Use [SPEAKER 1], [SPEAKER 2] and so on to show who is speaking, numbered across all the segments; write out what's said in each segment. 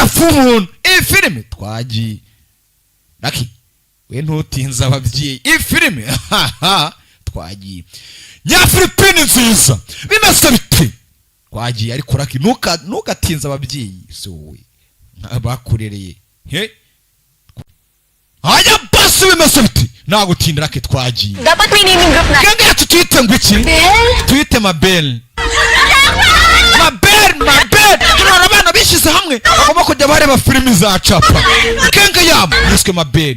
[SPEAKER 1] Hafi umuntu iyi filime twagiye. Lucky we, ntutinze ababyeyi. Iyi filime twagiye, Nyafilipini nziza, bimeze bite? Twagiye, ariko Lucky, ntugatinze ababyeyi, si wowe bakurereye he? Haya basi, bimeze bite? Nagutinda Lucky, twagiye.
[SPEAKER 2] Dapat may naming group na.
[SPEAKER 1] Gang yacu tuyite ngo iki?
[SPEAKER 2] Bel?
[SPEAKER 1] Tuyite Mabel, Mabel, Mabel. Hano hari abana bishyize hamwe, bagomba kujya bareba filimi za capa. Gang yabo yiswe Mabel.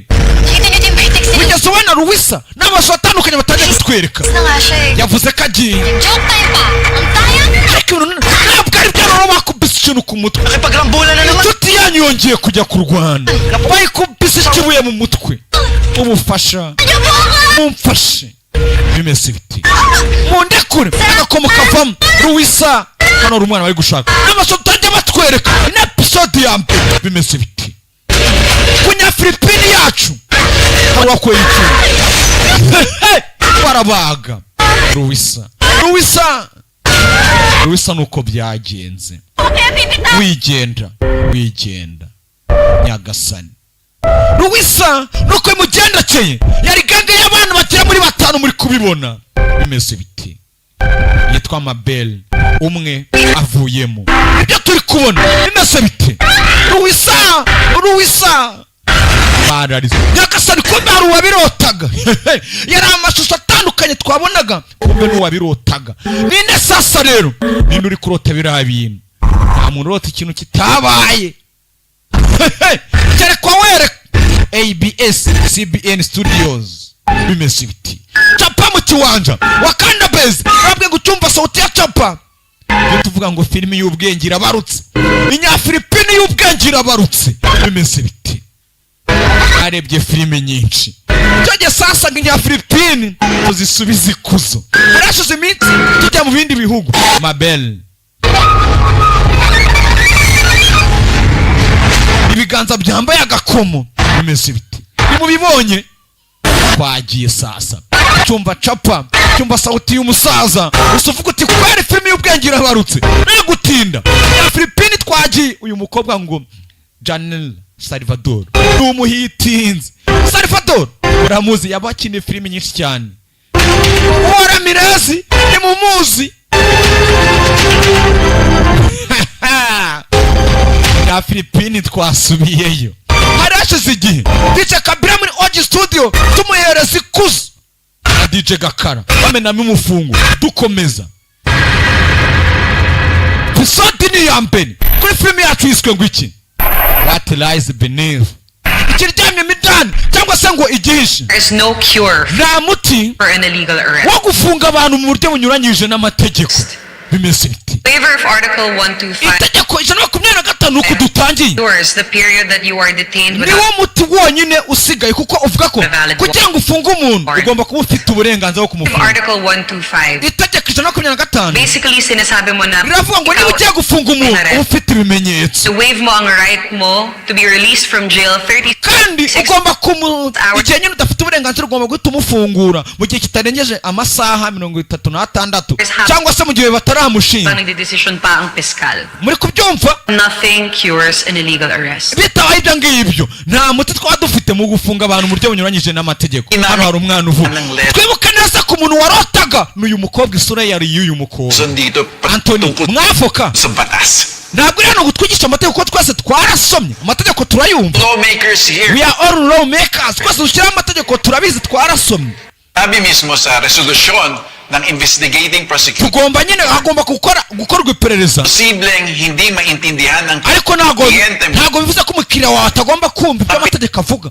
[SPEAKER 2] Kita niyo din ba yung text ni
[SPEAKER 1] Kugeza ubona Luwisa n'amashusho atandukanye batangiye kutwereka.
[SPEAKER 2] na nga siya eh.
[SPEAKER 1] Yavuze ko agiye.
[SPEAKER 2] Joke time pa! Ang tayo!
[SPEAKER 1] Ariko ibintu ntabwo ari byo. Rero bakubise ikintu ku mutwe.
[SPEAKER 3] Nakipagrambulan na naman!
[SPEAKER 1] Inshuti yanyu yongeye kujya kurwana, bayikubise ikibuye mu mutwe. Ubufasha, mumfashe, bimeze biti? Mundekure. Agakomo kavamo Luwisa. Hano hari umwana bari gushaka n'amashusho tutajya batwereka. Ni episode ya mbere. Bimeze biti ku Nyafilipini yacu? Hari uwakuye icyuma barabaga Luwisa, Luwisa, Luwisa. Nuko byagenze. Wigenda, wigenda, nyagasani. Luwisa nuko imugendekeye. Yari gang y'abana bagera muri batanu, muri kubibona. Bimeze biti? Yitwa Mabel, umwe avuyemo. Ibyo turi kubona bimeze bite? Luwisa, Luwisa bararize. Nyagasani, kumbe hari uwabirotaga. Yari amashusho atandukanye twabonaga, kumbe n'uwabirotaga ninde? Sasa rero ninde uri kurota biriya bintu? Nta muntu urota ikintu kitabaye, kerekwa wereka. ABS CBN Studios, bimeze biti? Capa mu kiwanja Wakanda Base, nabwe ngo ucyumva sauti ya capa, iyo tuvuga ngo filimi y'ubwenge irabarutse, Inyafilipini y'ubwenge irabarutse. Bimeze biti? Arebye filime nyinshi icyo gihe. Sasa ngo Inyafilipini tuzisubize ikuzo. Harashize iminsi tujya mu bindi bihugu. Mabel, ibiganza byambaye agakomo, bimeze biti? Nimubibonye, twagiye. Sasa cyumva capa, cyumva sauti y'umusaza, gusa uvuga uti kweri filimi y'ubwenge irabarutse. Nagutinda ya Filipini, twagiye. Uyu mukobwa ngo Janel Salvador ni umuhitinzi. Salvador uramuzi, yabakiniye filimi nyinshi cyane. Uwo Ramirez nimumuzi. Ya Filipini twasubiyeyo. Hari hashize igihe DJ Kabila muri Oji Studio tumuhereza ikuzo na DJ Gakara bamenamo umufungo. Dukomeza, episode ni iya mbere kuri filime yacu yiswe ngo iki? What Lies Beneath, ikiryamye midani, cyangwa se ngo igihishe.
[SPEAKER 4] There is no cure
[SPEAKER 1] Nta muti
[SPEAKER 4] for an illegal arrest.
[SPEAKER 1] wo gufunga abantu mu buryo bunyuranyije n'amategeko. Bimeze biti?
[SPEAKER 4] Waiver of Article 125
[SPEAKER 1] Itegeko 125, uko dutangiye,
[SPEAKER 4] cures the period that you are detained
[SPEAKER 1] niwo
[SPEAKER 4] without
[SPEAKER 1] muti wonyine usigaye, kuko uvuga ko kugira ngo ufunge umuntu ugomba kuba ufite uburenganzira bwo kumufunga.
[SPEAKER 4] Article 125.
[SPEAKER 1] Itegeko 125
[SPEAKER 4] Basically, sinasabi mo na
[SPEAKER 1] riravuga ngo niba ugiye gufunga umuntu uba ufite ibimenyetso.
[SPEAKER 4] Waive mo ang right mo to be released from jail 36
[SPEAKER 1] Kandi ugomba kumu igihe nyine udafite uburenganzira, ugomba guhita umufungura mu gihe kitarengeje amasaha 36, cyangwa se mu gihe bataramushinga.
[SPEAKER 4] Pa nagdedesisyon pa ang piskal.
[SPEAKER 1] Muri kubyumva?
[SPEAKER 4] Nothing cures an illegal arrest.
[SPEAKER 1] Bitabaye ibyo ngibyo, nta muti twaba dufite mu gufunga abantu mu buryo bunyuranyije n'amategeko. Hano hari umwana uvuga. Twibuke neza ko umuntu warotaga ni uyu mukobwa, isura ye yari iy'uyu mukobwa.
[SPEAKER 5] Dito
[SPEAKER 1] Antoni,
[SPEAKER 5] patungkol
[SPEAKER 1] mwavoka
[SPEAKER 5] sa batas.
[SPEAKER 1] ntabwo uri hano ngo twigishe amategeko, kuko twese twarasomye amategeko, turayumva.
[SPEAKER 5] Lawmakers here.
[SPEAKER 1] We are all lawmakers. Twese dushyiraho amategeko, turabizi, twarasomye.
[SPEAKER 5] Sabi mismo sa resolusyon ng investigating prosecutor,
[SPEAKER 1] Tugomba nyine, hagomba gukora gukorwa iperereza.
[SPEAKER 5] posibleng hindi maintindihan ng
[SPEAKER 1] Ariko ntabwo
[SPEAKER 5] kliyente mo
[SPEAKER 1] ntabwo bivuze ko umukiriya wawe atagomba kumva ibyo amategeko avuga.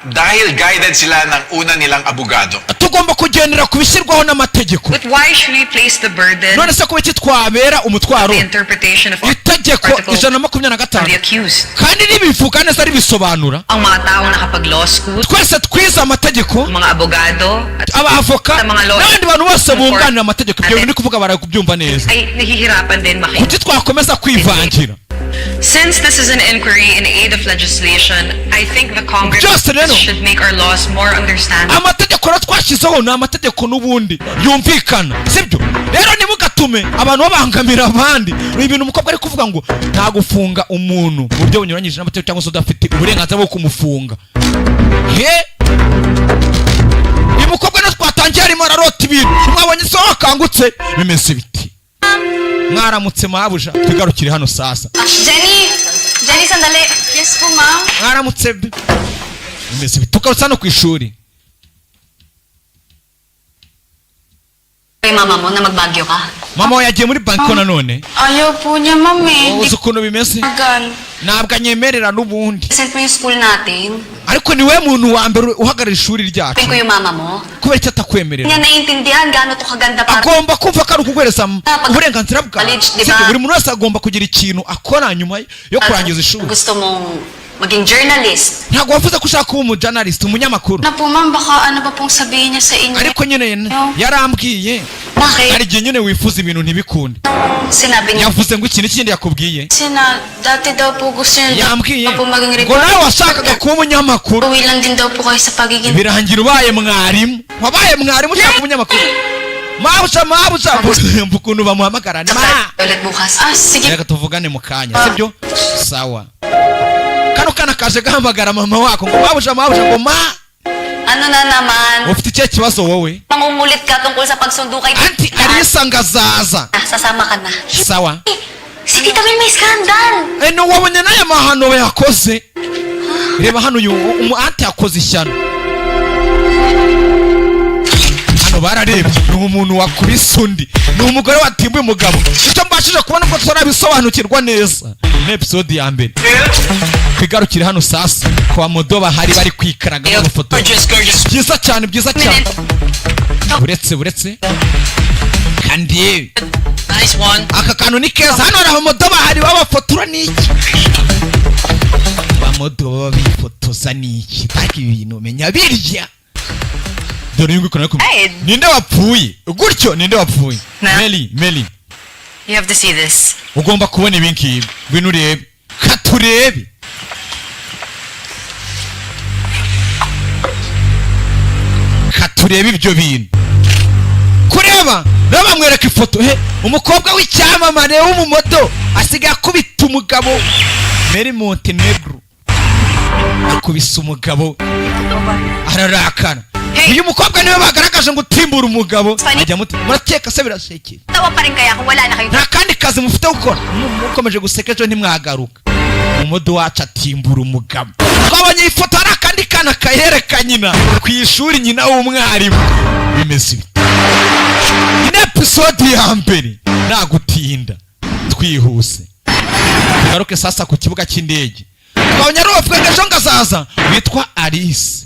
[SPEAKER 5] Dahil guided sila ng una nilang abogado.
[SPEAKER 1] Tugomba kugendera ku bishyirwaho n'amategeko.
[SPEAKER 4] But why should we place the burden
[SPEAKER 1] None se kuba iki twabera umutwaro
[SPEAKER 4] the interpretation of
[SPEAKER 1] itegeko
[SPEAKER 4] Article
[SPEAKER 1] 125
[SPEAKER 4] on the accused?
[SPEAKER 1] kandi ribivuga neza, ribisobanura?
[SPEAKER 4] Ang mga taong nakapag-law school,
[SPEAKER 1] Twese twize amategeko,
[SPEAKER 4] ang mga abogado, at
[SPEAKER 1] abavoka
[SPEAKER 4] mga law
[SPEAKER 1] n'abandi bantu bose bunganira amategeko, ibyo bintu ndi kuvuga barakubyumva neza.
[SPEAKER 4] Ay nahihirapan din makinig.
[SPEAKER 1] Kuki twakomeza kwivangira?
[SPEAKER 4] Since this is an inquiry in aid of legislation, I think the Congress
[SPEAKER 1] Byose rero,
[SPEAKER 4] should make our laws more understandable.
[SPEAKER 1] amategeko rero twashyizeho ni amategeko n'ubundi yumvikana, sibyo? Rero ntimugatuze. Ntibitume abantu babangamira abandi. Ni ibintu umukobwa ari kuvuga ngo nta gufunga umuntu mu buryo bunyuranyije n'amategeko cyangwa se udafite uburenganzira bwo kumufunga. He, uyu mukobwa natwe twatangiye arimo ararota ibintu. Mwabonye se wakangutse? Bimeze biti? Mwaramutse, mabuja. Twigarukire hano sasa.
[SPEAKER 2] Jenny! Jenny, sandali.
[SPEAKER 3] Yes po, ma'am.
[SPEAKER 1] Mwaramutse. Bimeze biti? Tugarutse hano ku ishuri.
[SPEAKER 2] Kay mama mo na magbagyo ka.
[SPEAKER 1] Mama we yagiye muri banki nanone.
[SPEAKER 3] Ayaw po niya, ma'am eh. Hindi
[SPEAKER 1] Uzi ukuntu bimeze?
[SPEAKER 3] Gan.
[SPEAKER 1] Ntabwo anyemerera n'ubundi.
[SPEAKER 2] Present mo yung school natin.
[SPEAKER 1] Ariko niwe muntu wa mbere uhagarara ishuri ryacu.
[SPEAKER 2] Sabihin ko yung mama mo.
[SPEAKER 1] Kubera icyo atakwemerera?
[SPEAKER 2] Hindi niya naiintindihan gaano to kaganda para
[SPEAKER 1] Agomba kumva ko ari ukuguhereza uburenganzira bwawe.
[SPEAKER 2] College, di ba?
[SPEAKER 1] Sibyo, buri muntu wese agomba kugira ikintu akora nyuma yo kurangiza ishuri.
[SPEAKER 2] Gusto mong maging journalist.
[SPEAKER 1] Ntabwo wavuze ko ushaka kuba umujournalist, umunyamakuru?
[SPEAKER 3] Na po, ma'am, baka ano pa pong sabihin niya sa inyo.
[SPEAKER 1] Ariko nyine yarambwiye.
[SPEAKER 2] Bakit?
[SPEAKER 1] Hari igihe nyine wifuza ibintu ntibikunde.
[SPEAKER 2] Sinabi niya.
[SPEAKER 1] Yavuze ngo ikintu kindi yakubwiye?
[SPEAKER 3] Kasi na, dati daw po gusto niya
[SPEAKER 1] Yambwiye
[SPEAKER 3] po maging
[SPEAKER 1] ngo nawe washakaga kuba umunyamakuru.
[SPEAKER 3] Uwi lang din daw po kayo sa pagiging
[SPEAKER 1] Birangira ubaye mwarimu. Wabaye mwarimu ushaka umunyamakuru. Mabuja, mabuja, mva ukuntu bamuhamagara ma.
[SPEAKER 2] Ulit bukas.
[SPEAKER 3] Ah, sige.
[SPEAKER 1] Reka tuvugane mu kanya, sibyo? Sawa. Kano kana kaje gahamagara mama wako ngo mabuja, mabuja, ngo ma.
[SPEAKER 2] Ano na naman?
[SPEAKER 1] Ufite ikihe kibazo wowe?
[SPEAKER 2] Pangungulit ka tungkol sa pagsundo kay
[SPEAKER 1] Anti Alisa ngazaza.
[SPEAKER 2] Ah, sasama ka na.
[SPEAKER 1] Sawa.
[SPEAKER 2] Eh, si Tita Mel may scandal.
[SPEAKER 1] Eno wabonye n'aya mahano yakoze? Reba hano, uyu umu anti yakoze ishyano. Hano bararebye, ni umuntu wakubise undi, ni umugore watimbuye umugabo. Icyo mbashije kubona ko tutarabisobanukirwa neza ni episode ya mbere. Twigarukire hano sasa kwa modo, bahari bari kwikaraga amafoto.
[SPEAKER 4] Gorgeous, gorgeous.
[SPEAKER 1] Byiza cyane, byiza cyane. Buretse, buretse kandi yewe.
[SPEAKER 4] Nice one.
[SPEAKER 1] Aka kantu ni keza. Hano hari abamodo bahari babafotora. N'iki abamodo baba bifotoza? N'iki? Ariko ibi bintu umenya birya. Dore uyu nguyu kumwe.
[SPEAKER 4] Hey.
[SPEAKER 1] Ninde wapfuye gutyo? Ninde wapfuye?
[SPEAKER 4] Na-
[SPEAKER 1] Meli, Meli.
[SPEAKER 4] You have to see this.
[SPEAKER 1] Ugomba kubona ibi ngibi. Ngwino urebe, katurebe, katurebe ibyo bintu. Kureba rero, bamwereka ifoto he, umukobwa w'icyamamare w'umumodo asigaye akubita umugabo. Mary Montenegro akubise umugabo, ararakara.
[SPEAKER 4] Hey!
[SPEAKER 1] Uyu mukobwa niwe bagaragaje ngo utimbura umugabo.
[SPEAKER 2] Funny.
[SPEAKER 1] Ajya muti murakeka se birasekeye?
[SPEAKER 2] Tawa pa rin kaya kung wala na kayo.
[SPEAKER 1] Nta kandi kazi mufite gukora? Mukomeje guseka, ejo ntimwagaruka. Umumodo wacu atimbura umugabo. Twabonye iyi foto, hari akandi kana kayereka nyina ku ishuri, nyina w'umwarimu. Bimeze bite? Iyi ni episode ya mbere. Nta gutinda, twihuse tugaruke sasa ku kibuga cy'indege. Twabonye ari uwavugaga ejo ngo azaza witwa Alice.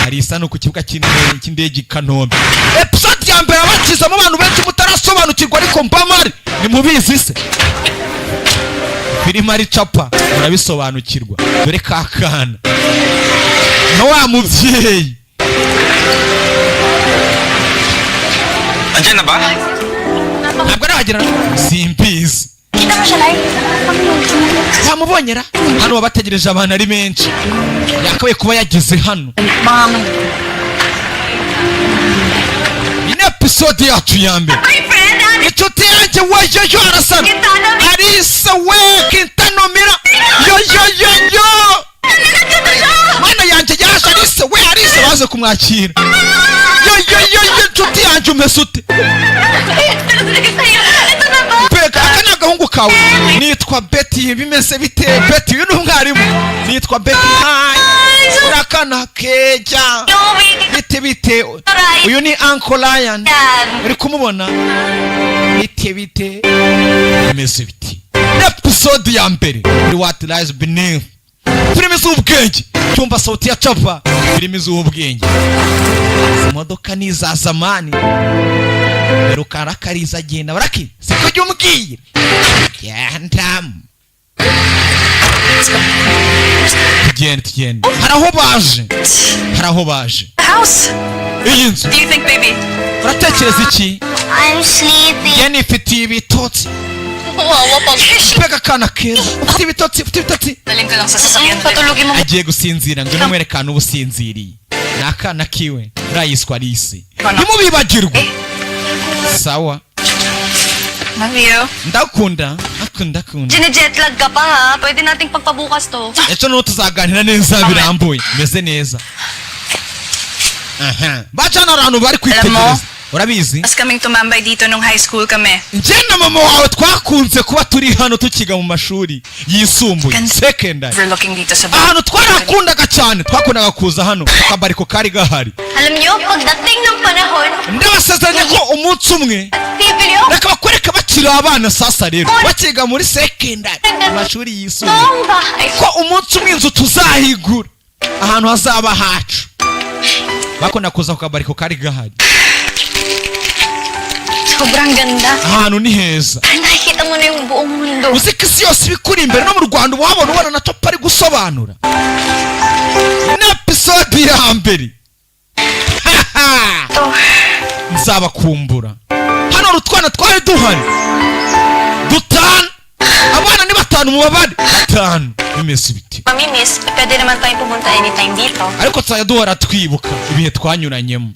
[SPEAKER 1] Alisa ni ku kibuga cy'indege i Kanombe. Episode ya mbere abakizamo abantu benshi mutarasobanukirwa, ariko mbamari nimubizi se filime ari capa, murabisobanukirwa. Dore ka kana na wa mubyeyi.
[SPEAKER 5] Andiyan na ba?
[SPEAKER 1] Ntabwo arahagera, simbizi.
[SPEAKER 2] Kita mo siya live?
[SPEAKER 1] Wamubonyera hano, baba bategereje abantu ari benshi, yakabaye kuba yageze hano.
[SPEAKER 2] Mom.
[SPEAKER 1] Iyi ni episode yacu ya mbere.
[SPEAKER 2] My friend, Ate
[SPEAKER 1] Inshuti yanjye we, yoyo, arasana.
[SPEAKER 2] Quintana.
[SPEAKER 1] Arisa we, Kintanomira, yo yo yo yo, mana yanjye, yaje Arisa we. Arisa baze kumwakira. Yo yo yo yo, inshuti yanjye, umeze ute?
[SPEAKER 2] Ito na ba?
[SPEAKER 1] Mbega, aka ni agahungu kawe? Nitwa Betty. Bimeze bite, Betty? Uyu ni umwarimu. Nitwa Betty. Hi, urakana keja.
[SPEAKER 2] Yo, wait.
[SPEAKER 1] Bite, bite? Uyu ni Uncle Ryan.
[SPEAKER 2] Yan.
[SPEAKER 1] Uri kumubona? Bite, bite? Bimeze biti? Episode ya mbere muri What Lies Beneath, filimi z'ubwenge. Cyumva sauti ya capa, filimi z'ubwenge. Izi modoka ni iza zamani. Heruka rakariza agenda baraki, siko jya umbwira gendamo. Tugende, tugende. Hari aho baje, hari aho baje.
[SPEAKER 4] The house.
[SPEAKER 1] Iyi nzu.
[SPEAKER 4] Do you think, baby?
[SPEAKER 1] Uratekereza iki?
[SPEAKER 2] I'm sleepy.
[SPEAKER 1] Njye nifitiye ibitotsi.
[SPEAKER 2] Wawa pag...
[SPEAKER 1] Mbega akana keza! Ufite ibitotsi, ufite ibitotsi.
[SPEAKER 4] Dalhin ka lang sa sasakyan.
[SPEAKER 2] Patulogin mo.
[SPEAKER 1] Agiye gusinzira ngo namwerekane uba usinziriye. Ni akana kiwe, urayiswa Alice, ntimubibagirwe. Sawa.
[SPEAKER 4] Love you.
[SPEAKER 1] Ndakunda, akunda, akunda.
[SPEAKER 2] Gine-jetlag ka pa ha. Pwede nating pagpabukas to.
[SPEAKER 1] Ejo noneho tuzaganira neza birambuye, meze neza. Aha baca hano, abantu bari kwitegereza, urabizi.
[SPEAKER 4] Mas kaming tumambay dito nung high school kami.
[SPEAKER 1] Njye na mama wawe twakunze kuba turi hano tukiga mu mashuri yisumbuye, secondary.
[SPEAKER 4] Overlooking dito sa
[SPEAKER 1] Ahantu twarahakundaga cyane, twakundaga kuza hano ku kabariko kari gahari.
[SPEAKER 2] Alam niyo, pagdating ng panahon,
[SPEAKER 1] Ndabasezeranya ko umunsi umwe
[SPEAKER 2] bibili ako
[SPEAKER 1] reka bakwereka bakiri abana. Sasa rero bakiga muri secondary, mu mashuri yisumbuye,
[SPEAKER 2] ng bahay.
[SPEAKER 1] ko umunsi umwe inzu tuzahigura ahantu hazaba hacu. Bakunda kuza ku kabariko kari gahari.
[SPEAKER 2] Sobrang ganda.
[SPEAKER 1] Ahantu ni heza.
[SPEAKER 2] Nakikita mo na yung buong mundo.
[SPEAKER 1] Uzi ko isi yose iba ikuri imbere, no mu Rwanda uba wabona, ubona na topa ari gusobanura. Ni episode ya mbere.
[SPEAKER 2] To.
[SPEAKER 1] Nzabakumbura. Hano hari utwana twari duhari dutanu. Abana ni batanu, mu babare batanu bimeze biti.
[SPEAKER 2] Mamimiss, pwede naman tayong pumunta anytime dito.
[SPEAKER 1] Ariko tuzajya duhora twibuka ibihe twanyuranyemo.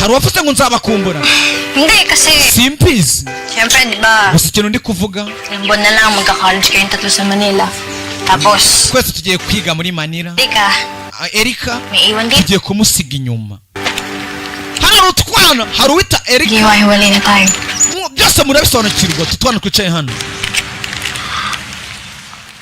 [SPEAKER 1] Hari uwavuze ngo nzabakumbura.
[SPEAKER 2] Hindi, kasi
[SPEAKER 1] Simbizi.
[SPEAKER 2] Siyempre, di ba,
[SPEAKER 1] Gusa ikintu ndi kuvuga,
[SPEAKER 2] ilang buwan na lang magka-college kayong tatlo sa Manila. Tapos,
[SPEAKER 1] twese tugiye kwiga muri Manila.
[SPEAKER 2] Erika,
[SPEAKER 1] Ah, Erika
[SPEAKER 2] may iwan dito.
[SPEAKER 1] tugiye kumusiga inyuma. Hano hari utwana, hari uwita Erika.
[SPEAKER 2] Hiwa-hiwalay na tayo.
[SPEAKER 1] Byose murabisobanukirwa, utu twana twicaye hano.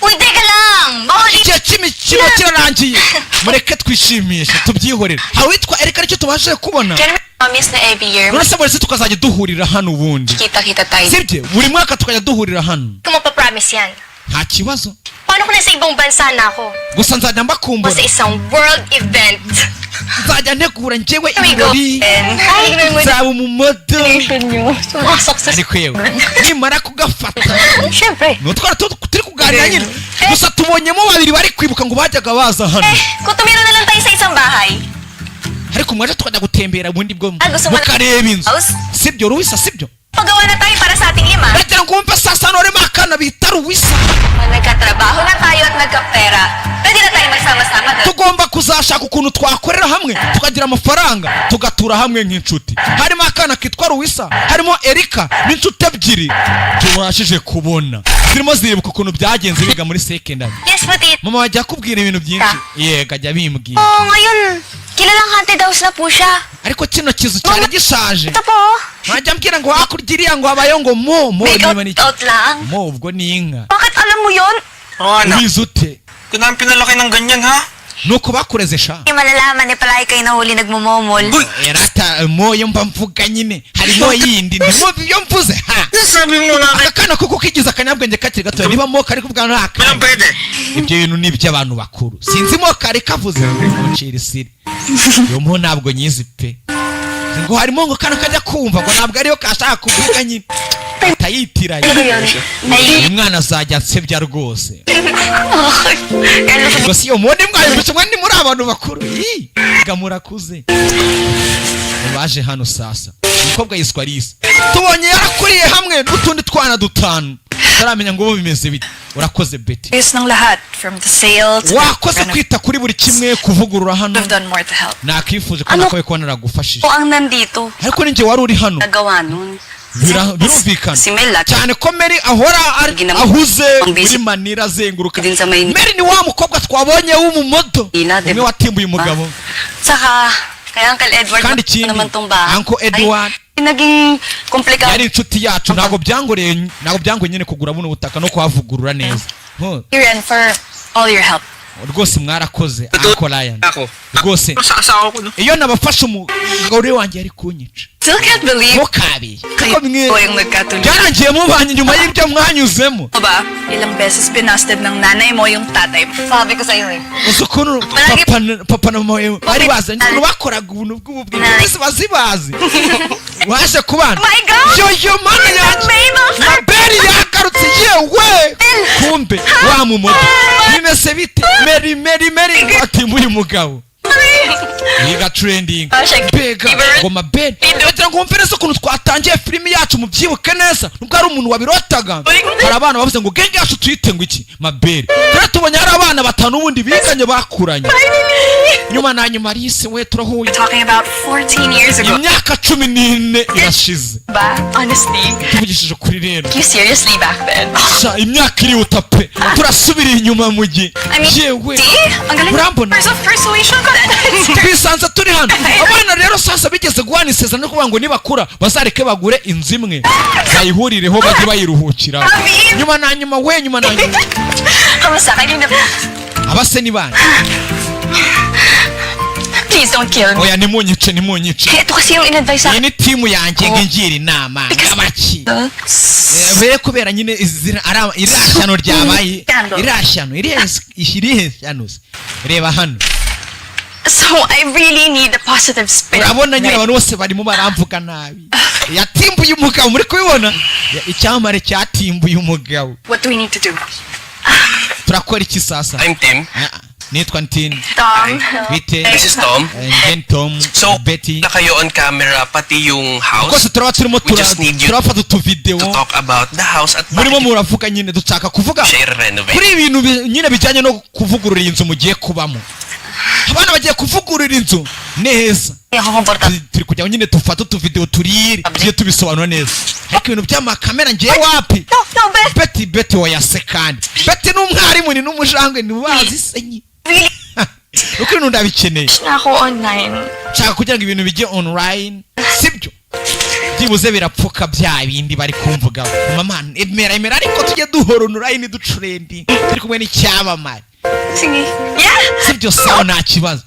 [SPEAKER 2] Uy, teka lang! Bawal.
[SPEAKER 1] Igihe cy'imikino kirarangiye, mureke twishimishe, tubyihorere. Hari uwitwa Erika, nicyo tubashije kubona.
[SPEAKER 2] Can we promise na every year,
[SPEAKER 1] None se buri tukazajya duhurira hano ubundi?
[SPEAKER 2] kita-kita tayo?
[SPEAKER 1] Sibyo, buri mwaka tukajya duhurira hano.
[SPEAKER 2] Kung mapapromise yan.
[SPEAKER 1] Nta kibazo.
[SPEAKER 2] Paano kung nasa ibang bansa na ako?
[SPEAKER 1] Gusa nzajya mbakumbura.
[SPEAKER 2] O sa isang world event?
[SPEAKER 1] Nzajya ntegura njyewe
[SPEAKER 2] Here we go.
[SPEAKER 1] ibirori,
[SPEAKER 2] Ay,
[SPEAKER 1] nzaba umumodo.
[SPEAKER 2] Sumasok sa.
[SPEAKER 1] Ariko yewe nimara kugafata,
[SPEAKER 2] Siyempre.
[SPEAKER 1] ni utwana turi kuganira nyine, gusa tubonyemo babiri bari kwibuka ngo bajyaga baza hano.
[SPEAKER 2] Eh, kung tumira na lang tayo sa isang bahay.
[SPEAKER 1] Ariko mwaje tukajya gutembera ubundi bwo
[SPEAKER 2] Ah, gusto mo na-
[SPEAKER 1] mukareba inzu.
[SPEAKER 2] House?
[SPEAKER 1] Sibyo Ruwisa, sibyo?
[SPEAKER 2] Pagawa na tayo para sa ating lima.
[SPEAKER 1] Ndagira ngo wumve sasa, hano harimo akana bita Ruwisa.
[SPEAKER 2] Nagkatrabaho na tayo at nagkapera. Pwede na tayo magsama-sama doon.
[SPEAKER 1] Tugomba kuzashaka ukuntu twakorera hamwe, tukagira amafaranga, tugatura hamwe nk'inshuti. Harimo akana kitwa Ruwisa, harimo Erika, n'inshuti ebyiri tubashije kubona zirimo ziribuka ukuntu byagenze biga muri secondary.
[SPEAKER 2] Yes, Matit.
[SPEAKER 1] Mama wajya akubwira ibintu byinshi? Yego, ajya bimbwira.
[SPEAKER 2] Oh, ngayon, kilalang haunted house na po siya.
[SPEAKER 1] Ariko kino kizu cyari gishaje.
[SPEAKER 2] Ito po, oh.
[SPEAKER 1] Mwajya ambwira ngo hakurya iriya ngo habayo ngo mo mo
[SPEAKER 2] Make
[SPEAKER 1] niba
[SPEAKER 2] out,
[SPEAKER 1] ni iki.
[SPEAKER 2] out lang.
[SPEAKER 1] Mo ubwo ni inka.
[SPEAKER 2] Bakit alam mo yun?
[SPEAKER 6] Oo, anak.
[SPEAKER 1] Ubizi ute?
[SPEAKER 6] Kung namin pinalaki ng ganyan, ha?
[SPEAKER 1] Nuko bakureze sha.
[SPEAKER 2] Hindi malalaman eh, palagi kayo nahuli nagmumomol.
[SPEAKER 6] Uy!
[SPEAKER 1] Erata mo yo mba mvuga nyine, harimo yindi ntimwumve ibyo mvuze ha.
[SPEAKER 6] Sabi mo na
[SPEAKER 1] Aka kana kuko kigize akanyabwenge kakiri gatoya, niba mo kari kuvuga nta
[SPEAKER 6] Walang pwede.
[SPEAKER 1] Ibyo bintu ni iby'abantu bakuru, sinzi mo kari kavuze mucira isiri. Iyo mo ntabwo nyizi pe, ngo harimo ngo kano kajya kumva ngo ntabwo ariyo kashaka kuvuga nyine, atayitiranye. Uyu mwana azajya ansebya rwose. Ubwo si iyo mubone mwayumvishe, mwe ni muri abantu bakuru. Ii, ga murakuze. Baje hano sasa, umukobwa yiswa Alice, tubonye yarakuriye hamwe n'utundi twana dutanu, taramenya ngo ubu bimeze bite. Urakoze, Betty.
[SPEAKER 4] Ayos ng lahat. From the sale to the
[SPEAKER 1] Wakoze kwita kuri buri kimwe, kuvugurura hano.
[SPEAKER 4] I've done more to help.
[SPEAKER 1] Nakifuje ko
[SPEAKER 2] Ano?
[SPEAKER 1] nakabaye kuba naragufashije.
[SPEAKER 2] Po ang nandito.
[SPEAKER 1] Ariko ninjye wari uri hano.
[SPEAKER 2] Nagawa nun.
[SPEAKER 1] Birumvikana
[SPEAKER 2] Si Mel lagi.
[SPEAKER 1] cyane ko Mary ahora ahuze
[SPEAKER 2] Ang busy.
[SPEAKER 1] muri Manila azenguruka.
[SPEAKER 2] Din sa Maynila.
[SPEAKER 1] Mary ni wa mukobwa twabonye w'umumodo,
[SPEAKER 2] Ila, diba?
[SPEAKER 1] umwe watimbuye umugabo.
[SPEAKER 2] Saka, kay Uncle Edward
[SPEAKER 1] Kandi ikindi,
[SPEAKER 2] naman tong bahay.
[SPEAKER 1] Uncle Edward
[SPEAKER 2] Ay, naging komplikado.
[SPEAKER 1] yari inshuti yacu. Ntabwo byangoreye, ntabwo byangoye nyine kugura buno butaka no kuhavugurura neza. Huh,
[SPEAKER 4] And for all your help.
[SPEAKER 1] rwose mwarakoze, Uncle Ryan.
[SPEAKER 6] Ako.
[SPEAKER 1] Rwose
[SPEAKER 6] Sa asawa ko, no?
[SPEAKER 1] iyo nabafashe umugore wanjye yari kunyica.
[SPEAKER 4] Still can't believe
[SPEAKER 1] Ntukabe kuko mwe
[SPEAKER 4] ko yung nagkatuloy.
[SPEAKER 1] byarangiye mubanye nyuma y'ibyo mwanyuzemo.
[SPEAKER 4] Ano ba? Ilang beses binasted ng nanay mo yung tatay mo.
[SPEAKER 2] Sabi ko sa'yo eh.
[SPEAKER 1] Uzi ukuntu papa na mama we bari bazanye, ukuntu bakoraga ubuntu bw'ububwenge bose bazibazi waje kubana.
[SPEAKER 2] My God!
[SPEAKER 1] Yo yo, mana yanjye, Maberi yagarutse! Yewe, kumbe wa mumoto, bimeze bite? Mary, Mary, Mary watimbuye umugabo. Yiga trending. Mbega ngoma ben, bagira ngo wumve neza ukuntu twatangiye filimi yacu, mubyibuke neza. Nubwo hari umuntu wabirotaga, hari abana bavuze ngo gang yacu tuyite ngo iki? Mabere. Rero tubonye hari abana batanu ubundi biganye, bakuranye. Nyuma na nyuma, Alice we, turahuye.
[SPEAKER 2] Talking about 14 years ago.
[SPEAKER 1] Imyaka 14 irashize.
[SPEAKER 2] Ba, honestly,
[SPEAKER 1] Tuvugishije ukuri rero,
[SPEAKER 2] you seriously back then.
[SPEAKER 1] Sha, imyaka irihuta pe, turasubira inyuma mu gihe.
[SPEAKER 2] I mean,
[SPEAKER 1] Yewe,
[SPEAKER 2] see? Ang galing.
[SPEAKER 1] urambona?
[SPEAKER 2] First of persuasion ko.
[SPEAKER 1] Twisanze turi hano. Abana rero sasa bigeze guhana isezerano no kuvuga ngo nibakura bazareke bagure inzu imwe, bayihurireho, bajye bayiruhukiraho. Nyuma na nyuma we, nyuma na nyuma.
[SPEAKER 2] Kamusta? Kanina.
[SPEAKER 1] Abase ni bande?
[SPEAKER 2] Please don't kill me.
[SPEAKER 1] Oya, nimunyice, nimunyice.
[SPEAKER 2] Ito kasi yung in-advise sa
[SPEAKER 1] Iyi ni timu yanjye ngo ingira inama ngabaki bere kubera nyine izina iriya shyano ryabaye, iriya shyano, iriya shyano se. Reba hano.
[SPEAKER 2] So, I really need a positive spin.
[SPEAKER 1] Urabona nyine abantu bose barimo baramvuga nabi. Yatimbuye umugabo, muri kubibona? Icyamamare cyatimbuye umugabo.
[SPEAKER 2] What do we need to do?
[SPEAKER 1] Turakora iki sasa?
[SPEAKER 7] I'm Tim.
[SPEAKER 1] Ah, nitwa Ntini.
[SPEAKER 2] Tom.
[SPEAKER 1] Bite?
[SPEAKER 7] This is Tom.
[SPEAKER 1] Njye ni Tom.
[SPEAKER 7] So,
[SPEAKER 1] Betty.
[SPEAKER 7] na kayo on camera, pati yung house.
[SPEAKER 1] Rwose turaba turimo
[SPEAKER 7] We just need you
[SPEAKER 1] turafata utuvidewo
[SPEAKER 7] to talk about the house at
[SPEAKER 1] murimo muravuga nyine, dushaka kuvuga
[SPEAKER 7] siya i-renovate.
[SPEAKER 1] kuri ibintu nyine bijyanye no kuvugurura iyi nzu mugiye kubamo. Abana bagiye kuvugurura inzu neza.
[SPEAKER 2] Ako komportable.
[SPEAKER 1] Turi kujya nyine dufate utuvidewo turire, tujye tubisobanura neza, ariko ibintu by'amakamera ngiye wapi.
[SPEAKER 2] No, no, Beth.
[SPEAKER 1] Betty, Betty, wayase kandi Betty ni umwarimu, ni n'umujangwe, ntibazi se nye.
[SPEAKER 2] Really?
[SPEAKER 1] Uko ibintu ndabikeneye.
[SPEAKER 2] Na ako online.
[SPEAKER 1] Nshaka kugira ngo ibintu bijye online, sibyo? Byibuze birapfuka bya bindi bari kumvuga. Mama, emera, emera, ariko tujye duhora online, dutrending, turi kumwe n'icyamamare.
[SPEAKER 2] Sige. Yeah!
[SPEAKER 1] Sibyo? Sawa, nta kibazo.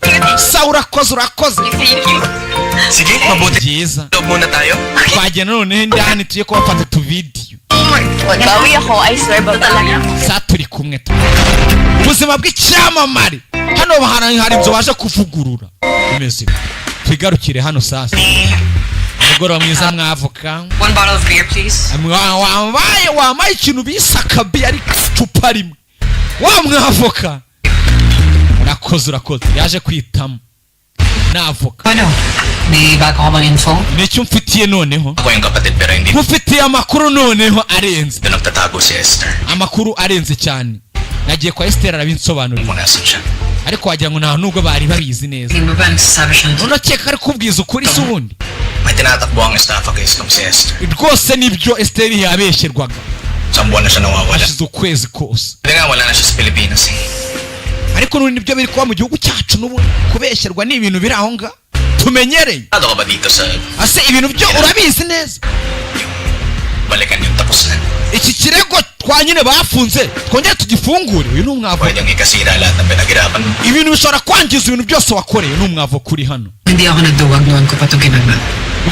[SPEAKER 1] Sawa, urakoze, urakoze.
[SPEAKER 2] Thank you.
[SPEAKER 7] Sige, mabuti.
[SPEAKER 1] Byiza.
[SPEAKER 7] Loob muna tayo.
[SPEAKER 1] Twagenda noneho indani, tujye kubafata utuvidiyo.
[SPEAKER 2] Bawi ako, I swear, babawi ako.
[SPEAKER 1] Sa turi kumwe tu ubuzima bw'icyamamare. Hano hari inzu baje kuvugurura imeze bite? Twigarukire hano sasa. Umugoroba mwiza, mwavuka.
[SPEAKER 4] One bottle of beer, please.
[SPEAKER 1] Wambaye, wambaye ikintu bise akabi, ariko icupa rimwe wa mwavoka. Urakoze, urakoze. Yaje kwitamo navoka.
[SPEAKER 4] Ano? May bago ka bang info?
[SPEAKER 1] Nicyo mfitiye noneho.
[SPEAKER 5] Ako yung kapatid pero hindi
[SPEAKER 1] Nkufitiye amakuru noneho arenze.
[SPEAKER 5] ito nagtatago si Esther.
[SPEAKER 1] Amakuru arenze cyane. Nagiye kwa Esther, arabinsobanurira.
[SPEAKER 5] Kung nasan siya.
[SPEAKER 1] Ariko wagira ngo nta nubwo bari babizi neza.
[SPEAKER 4] Hindi mo ba nagsasabi siya?
[SPEAKER 1] Unakeka ari kubwiza ukuri se ubundi?
[SPEAKER 5] May tinatakbo ang estafa case kung si Esther.
[SPEAKER 1] Rwose nibyo, Esther yabeshyerwaga.
[SPEAKER 5] Isang buwan na siya nawawala.
[SPEAKER 1] Hashize ukwezi kose.
[SPEAKER 5] Hindi nga, wala na siya sa Pilipinas eh.
[SPEAKER 1] Ariko n'ubundi nibyo biri kuba mu gihugu cyacu n'ubundi, kubeshyerwa ni ibintu biri aho ngaho tumenyereye.
[SPEAKER 5] Ano ka ba dito sa
[SPEAKER 1] Ase ibintu byo urabizi neza?
[SPEAKER 5] Balikan yung tapos na?
[SPEAKER 1] Iki kirego twa nyine bafunze twongere tugifungure. Uyu ni umwavoka.
[SPEAKER 5] Pwedeng ikasira lahat ng pinaghirapan mo.
[SPEAKER 1] Ibintu bishobora kwangiza ibintu byose wakoreye. Ni umwavoka uri hano.
[SPEAKER 4] Hindi ako nagduwag noon ko pa ito ginawa.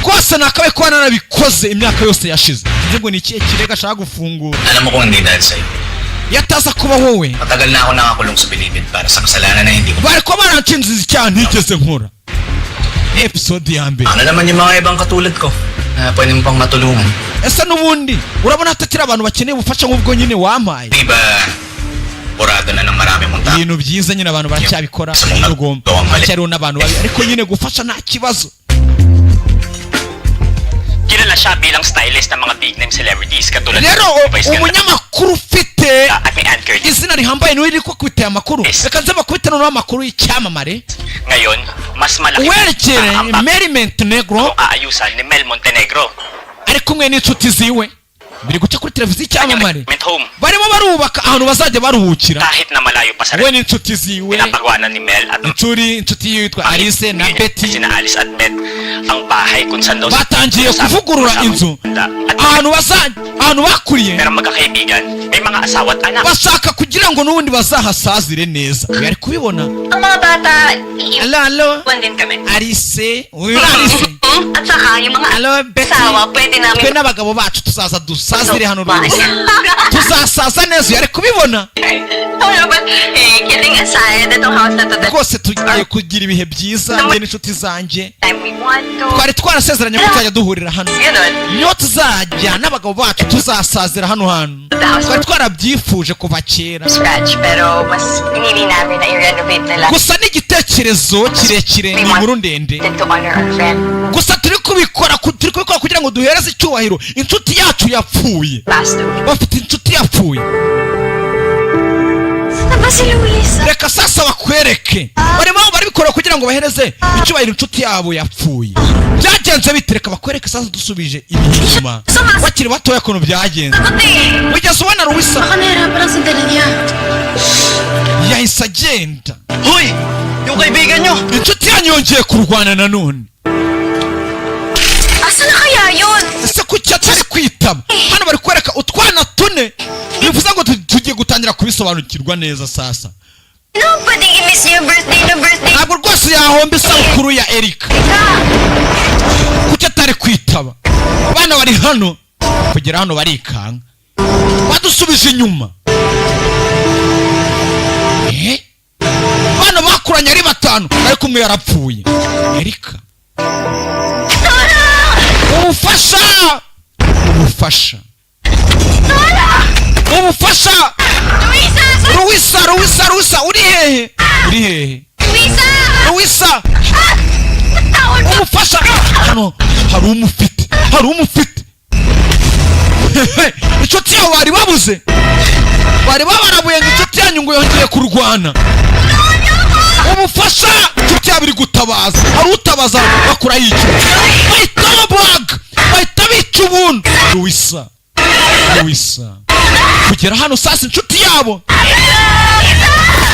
[SPEAKER 1] Rwose nakabaye kuba narabikoze imyaka yose yashize. Sinzi ngo ni ikihe kirego ashaka gufungura.
[SPEAKER 5] Alam mo kung hindi dahil sa'yo.
[SPEAKER 1] Iyo ataza kuba wowe,
[SPEAKER 5] Matagal na ako nakakulong sa bilibid para sa kasalanan na hindi ko.
[SPEAKER 1] bari kuba baranshinze icyaha ntigeze nkora. Ni episode ya mbere.
[SPEAKER 5] Ano naman yung mga ibang katulad ko na pwede mo pang matulungan?
[SPEAKER 1] Ese n'ubundi urabona hatakiri abantu bakeneye ubufasha nk'ubwo nyine wampaye?
[SPEAKER 5] Di ba, burado na ng marami mong tao.
[SPEAKER 1] Ibintu byiza nyine abantu baracyabikora n'ugomba haracyariho n'abantu babi, ariko nyine gufasha nta kibazo.
[SPEAKER 7] Kilala siya bilang stylist ng mga big name celebrities katulad
[SPEAKER 1] Rero
[SPEAKER 7] Vice Ganda
[SPEAKER 1] umunyamakuru ufite
[SPEAKER 7] at ni Ann Curtis.
[SPEAKER 1] izina rihambaye niwe uri kwiteye amakuru.
[SPEAKER 7] Yes.
[SPEAKER 1] Reka nze bakubite noneho amakuru y'icyamamare.
[SPEAKER 7] Ngayon, mas malaki
[SPEAKER 1] Uwerekere
[SPEAKER 7] ang
[SPEAKER 1] Mary Montenegro
[SPEAKER 7] aayusan ni Mel Montenegro.
[SPEAKER 1] ari kumwe n'inshuti ziwe, biri guca kuri televiziyo icyamamare.
[SPEAKER 7] Retirement home.
[SPEAKER 1] Barimo barubaka ahantu bazajya baruhukira.
[SPEAKER 7] Kahit na malayo pa sa
[SPEAKER 1] We n'inshuti ziwe,
[SPEAKER 7] pinapagawa na ni Mel at
[SPEAKER 1] inshuti yiwe yitwa Alice na Betty,
[SPEAKER 7] sina Alice at Beth ang bahay kung saan daw
[SPEAKER 1] batangiye kuvugurura inzu
[SPEAKER 7] At
[SPEAKER 1] ahantu bazajya, ahantu bakuriye.
[SPEAKER 7] pero magkakaibigan, may mga asawa at anak.
[SPEAKER 1] Bashaka kugira ngo n'ubundi bazahasazire neza. Uyu ari kubibona.
[SPEAKER 2] Ang mga bata,
[SPEAKER 1] Alo, alo.
[SPEAKER 2] iiwan din kami.
[SPEAKER 1] Alice, uyu ni Alice.
[SPEAKER 2] At saka, yung mga
[SPEAKER 1] Alo, Betty.
[SPEAKER 2] asawa, pwede namin
[SPEAKER 1] Twe n'abagabo bacu tuzaza dusazire hano rwose, tuzasaza neza. Uyu ari kubibona.
[SPEAKER 2] Wala But hey, kidding aside, itong house na to, the
[SPEAKER 1] Rwose tugiye kugira ibihe byiza, njye n'inshuti zanjye.
[SPEAKER 2] Time we want to.
[SPEAKER 1] Twari twarasezeranye ko tuzajya duhurira hano.
[SPEAKER 2] Ganun.
[SPEAKER 1] Niyo tuzajya n'abagabo bacu, tuzasazira hano hantu. Twari twarabyifuje kuva kera.
[SPEAKER 2] Scratch, pero mas pinili namin na i-renovate na lang.
[SPEAKER 1] Gusa n'igitekerezo kirekire, ni inkuru ndende.
[SPEAKER 2] To honor our friend.
[SPEAKER 1] Gusa turi kubikora kugira ngo duhereze icyubahiro inshuti yacu yapfuye.
[SPEAKER 2] Passed away.
[SPEAKER 1] Bafite inshuti yapfuye.
[SPEAKER 2] Saan ba si Luisa?
[SPEAKER 1] Reka sasa bakwereke, barimo barabikora kugira ngo bahereze icyubahiro inshuti yabo yapfuye. Byagenze bite? Reka bakwereke sasa, dusubije inyuma bakiri batoya ukuntu byagenze. Wigeze ubona Luisa?
[SPEAKER 3] Baka nahirapan ang sandali niya.
[SPEAKER 1] Yahise agenda.
[SPEAKER 6] Hoy! Yung kaibigan nyo!
[SPEAKER 1] Inshuti yanyu yongeye kurwana nanone.
[SPEAKER 2] Asa na kaya yun?
[SPEAKER 1] Ese kuki atari kwitaba? Hano bari kwereka utwana tune, bivuze ngo tugiye gutangira kubisobanukirwa neza sasa.
[SPEAKER 2] No, pwedeng i-miss niyo yung birthday no birthday
[SPEAKER 1] Ntabwo rwose yahomba isabukuru ya Erika.
[SPEAKER 2] ka.
[SPEAKER 1] Kuki atari kwitaba? Abana bari hano, kugera hano barikanga, badusubije inyuma. Eh? Abana bakuranye ari batanu, ariko umwe yarapfuye. Erika, ubufasha, ubufasha, ubufasha!
[SPEAKER 2] Luisa!
[SPEAKER 1] Luisa, Luisa, Luisa, uri hehe? Uri hehe?
[SPEAKER 2] Luisa!
[SPEAKER 1] Luisa!
[SPEAKER 2] Tawag ka!
[SPEAKER 1] Umufasha! Hano hari umufite, hari umufite. Inshuti yawe bari babuze, bari babarabuye ngo inshuti yanyu ngo yongeye kurwana. Ubufasha! Inshuti yabo iri gutabaza, hari utabaza, bakura yica, bahita babaga, bahita bica ubuntu. Luisa, Luisa, kugera hano sasa inshuti yabo.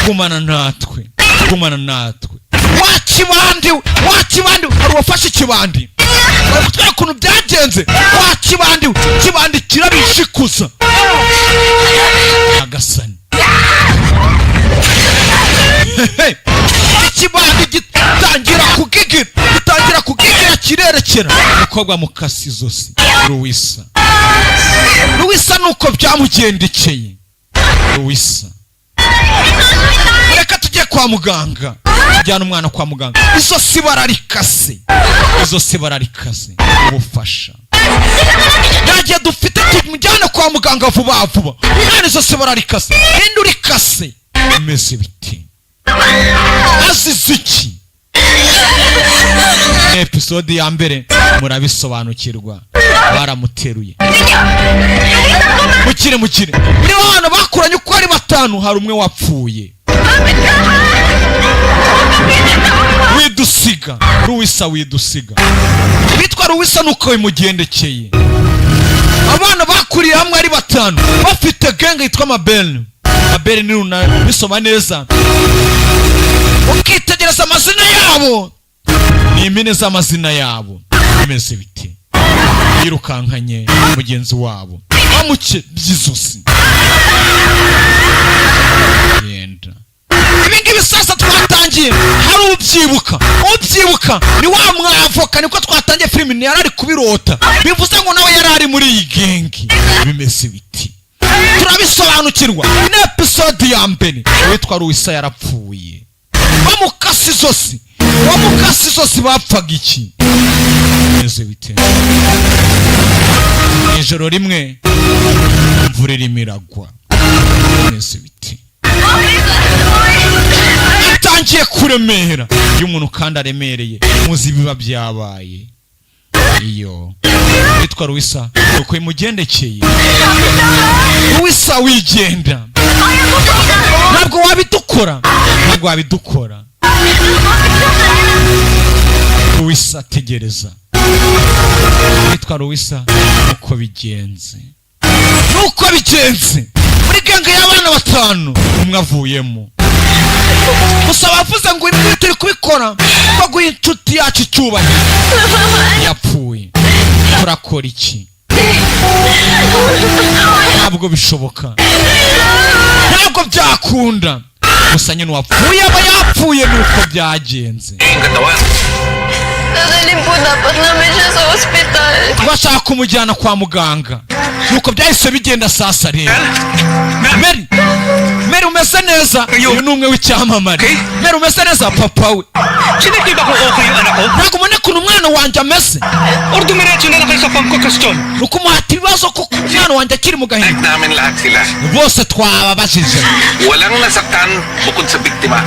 [SPEAKER 1] Gumana natwe, gumana natwe. Wa kibandi, wa kibandi, hari uwafashe ikibandi. Bari kutwereka ukuntu byagenze. Wa kibandi, kibandi kirabishikuza. Nyagasani! Hehe. Ikibandi gitangira kugigira, gitangira kugigira, kirerekera umukobwa mukasi izosi. Luwisa, Luwisa, nuko byamugendekeye. Luwisa, reka tujye kwa muganga, tujyane umwana kwa muganga. Izosi bararikase, izosi bararikase. Ubufasha ntagihe dufite, tumujyane kwa muganga vuba vuba. Umwana izosi bararikase. Ninde urikase? Bimeze biti? Azize iki? Episode ya mbere murabisobanukirwa. Baramuteruye. Mukire, mukire. Muri bana bakuranye uko ari batanu, hari umwe wapfuye. Widusiga Ruwisa, widusiga. Witwa Ruwisa, nuko bimugendekeye. Abana bakuriye hamwe ari batanu, bafite gang yitwa Mabel. Mabel ni runa bisoma neza, ukitegereza amazina yabo, ni impine z'amazina yabo. Bimeze biti? Yirukankanye mugenzi wabo, bamuke by'izosi. Genda. Ibi ngibi sasa twatangiye, hari ubyibuka? Ubyibuka ni wa mwavoka, niko twatangiye filimi, yari ari kubirota. Bivuze ngo nawe yari ari muri iyi gang. Bimeze biti? Turabisobanukirwa ni episode ya mbere. Uwitwa Luisa yarapfuye, bamukase izosi, bamukase izosi. Bapfaga iki? Bimeze bite? Ijoro rimwe imvura irimo iragwa. Bimeze bite? Itangiye kuremera. Iyo umuntu kandi aremereye, muzi ibiba byabaye. Iyo witwa Luisa, uko imugendekeye. Luisa, wigenda, ntabwo wabidukora, ntabwo wabidukora. Luisa, tegereza. Witwa Luisa, uko bigenze, nuko bigenze muri gang y'abana batanu, umwe avuyemo. Gusa bavuze ngo ibi ngibi turi kubikora baguha inshuti yacu icyubahiro yapfuye. Turakora iki? Ntabwo bishoboka, ntabwo byakunda. Gusa nyine uwapfuye aba yapfuye, nuko byagenze.
[SPEAKER 5] Katawan.
[SPEAKER 2] Dadalhin po dapat namin siya sa ospital.
[SPEAKER 1] Bashaka kumujyana kwa muganga, nuko byahise bigenda. Sasa rero, Mary, Mary, umeze Umeze neza? Uyu ni umwe w'icyamamare. Mera, umeze neza, papa we?
[SPEAKER 6] Chinek niyo ba kung okay yung anak ko?
[SPEAKER 1] Ntabwo ubona ukuntu umwana wanjye ameze?
[SPEAKER 6] Or dumiretso na lang kayo sa pangko-question?
[SPEAKER 1] Ni ukumuhata ibibazo kuko umwana wanjye akiri mu gahinda.
[SPEAKER 5] Namin lahat sila.
[SPEAKER 1] Bose twababajije.
[SPEAKER 5] Walang nasaktan bukod sa biktima.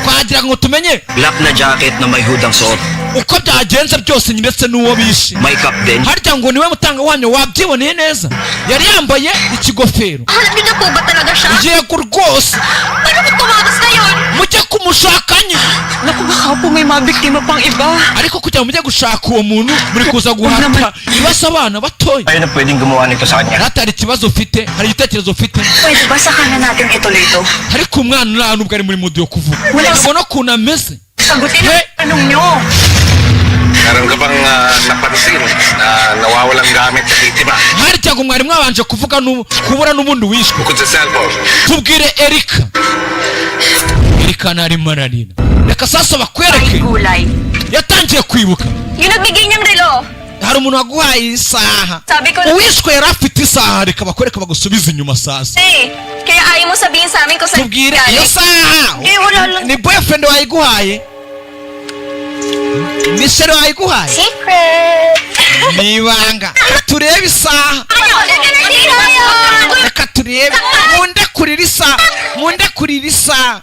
[SPEAKER 1] Twagira ngo tumenye
[SPEAKER 6] Black na jacket na may hood ang suot.
[SPEAKER 1] Uko byagenze byose, ndetse n'uwo bishe.
[SPEAKER 6] May cap din.
[SPEAKER 1] Harya ngo niwe mutangabuhamya wabyiboneye neza, yari yambaye ikigofero.
[SPEAKER 2] Alam niyo na po ba talaga siya?
[SPEAKER 1] Yego rwose.
[SPEAKER 2] Paano kung tumakas na yun?
[SPEAKER 1] Mujye kumushaka nyine.
[SPEAKER 4] Naku, baka po may mga biktima pang iba.
[SPEAKER 1] Ariko kugira ngo mujye gushaka uwo muntu, muri kuza guhata ibibazo abana batoya.
[SPEAKER 6] Tayo na pwedeng gumawa nito sa kanya.
[SPEAKER 1] Hari ikibazo ufite? Hari igitekerezo ufite?
[SPEAKER 2] Pwede ba saka na natin ituloy ito?
[SPEAKER 1] Ariko umwana nta nubwo ari muri mood yo kuvuga.
[SPEAKER 2] Wala.
[SPEAKER 1] Ubona ukuntu ameze.
[SPEAKER 2] Sagutin
[SPEAKER 1] Eh.
[SPEAKER 2] ang tanong niyo.
[SPEAKER 5] Meron ka bang napansin na nawawalang gamit sa biktima?
[SPEAKER 1] Harya ngo mwari mwabanje kuvuga kubura n'ubundi wishwe?
[SPEAKER 5] Bukod sa cellphone.
[SPEAKER 1] Tubwire Erika. Erika ntarimo ararira. Reka sasa bakwereke.
[SPEAKER 2] Gulay.
[SPEAKER 1] Yatangiye kwibuka.
[SPEAKER 2] Yung nagbigay niyang relo.
[SPEAKER 1] Hari umuntu waguhaye isaha?
[SPEAKER 2] Sabi ko
[SPEAKER 1] Uwishwe yari afite isaha. Reka bakwereke, bagusubize inyuma sasa.
[SPEAKER 2] Eh. Kaya ayaw mo sabihin sa amin kung saan
[SPEAKER 1] Tubwire iyo
[SPEAKER 2] galing.
[SPEAKER 1] saha.
[SPEAKER 2] Eh, wala lang.
[SPEAKER 1] Ni boyfriend wayiguhaye? Ni chéri wayiguhaye?
[SPEAKER 2] Secret!
[SPEAKER 1] Ni ibanga. Turebe isaha.
[SPEAKER 2] Ano?
[SPEAKER 1] Reka turebe. Munde kurira isaha, munde kurira isaha,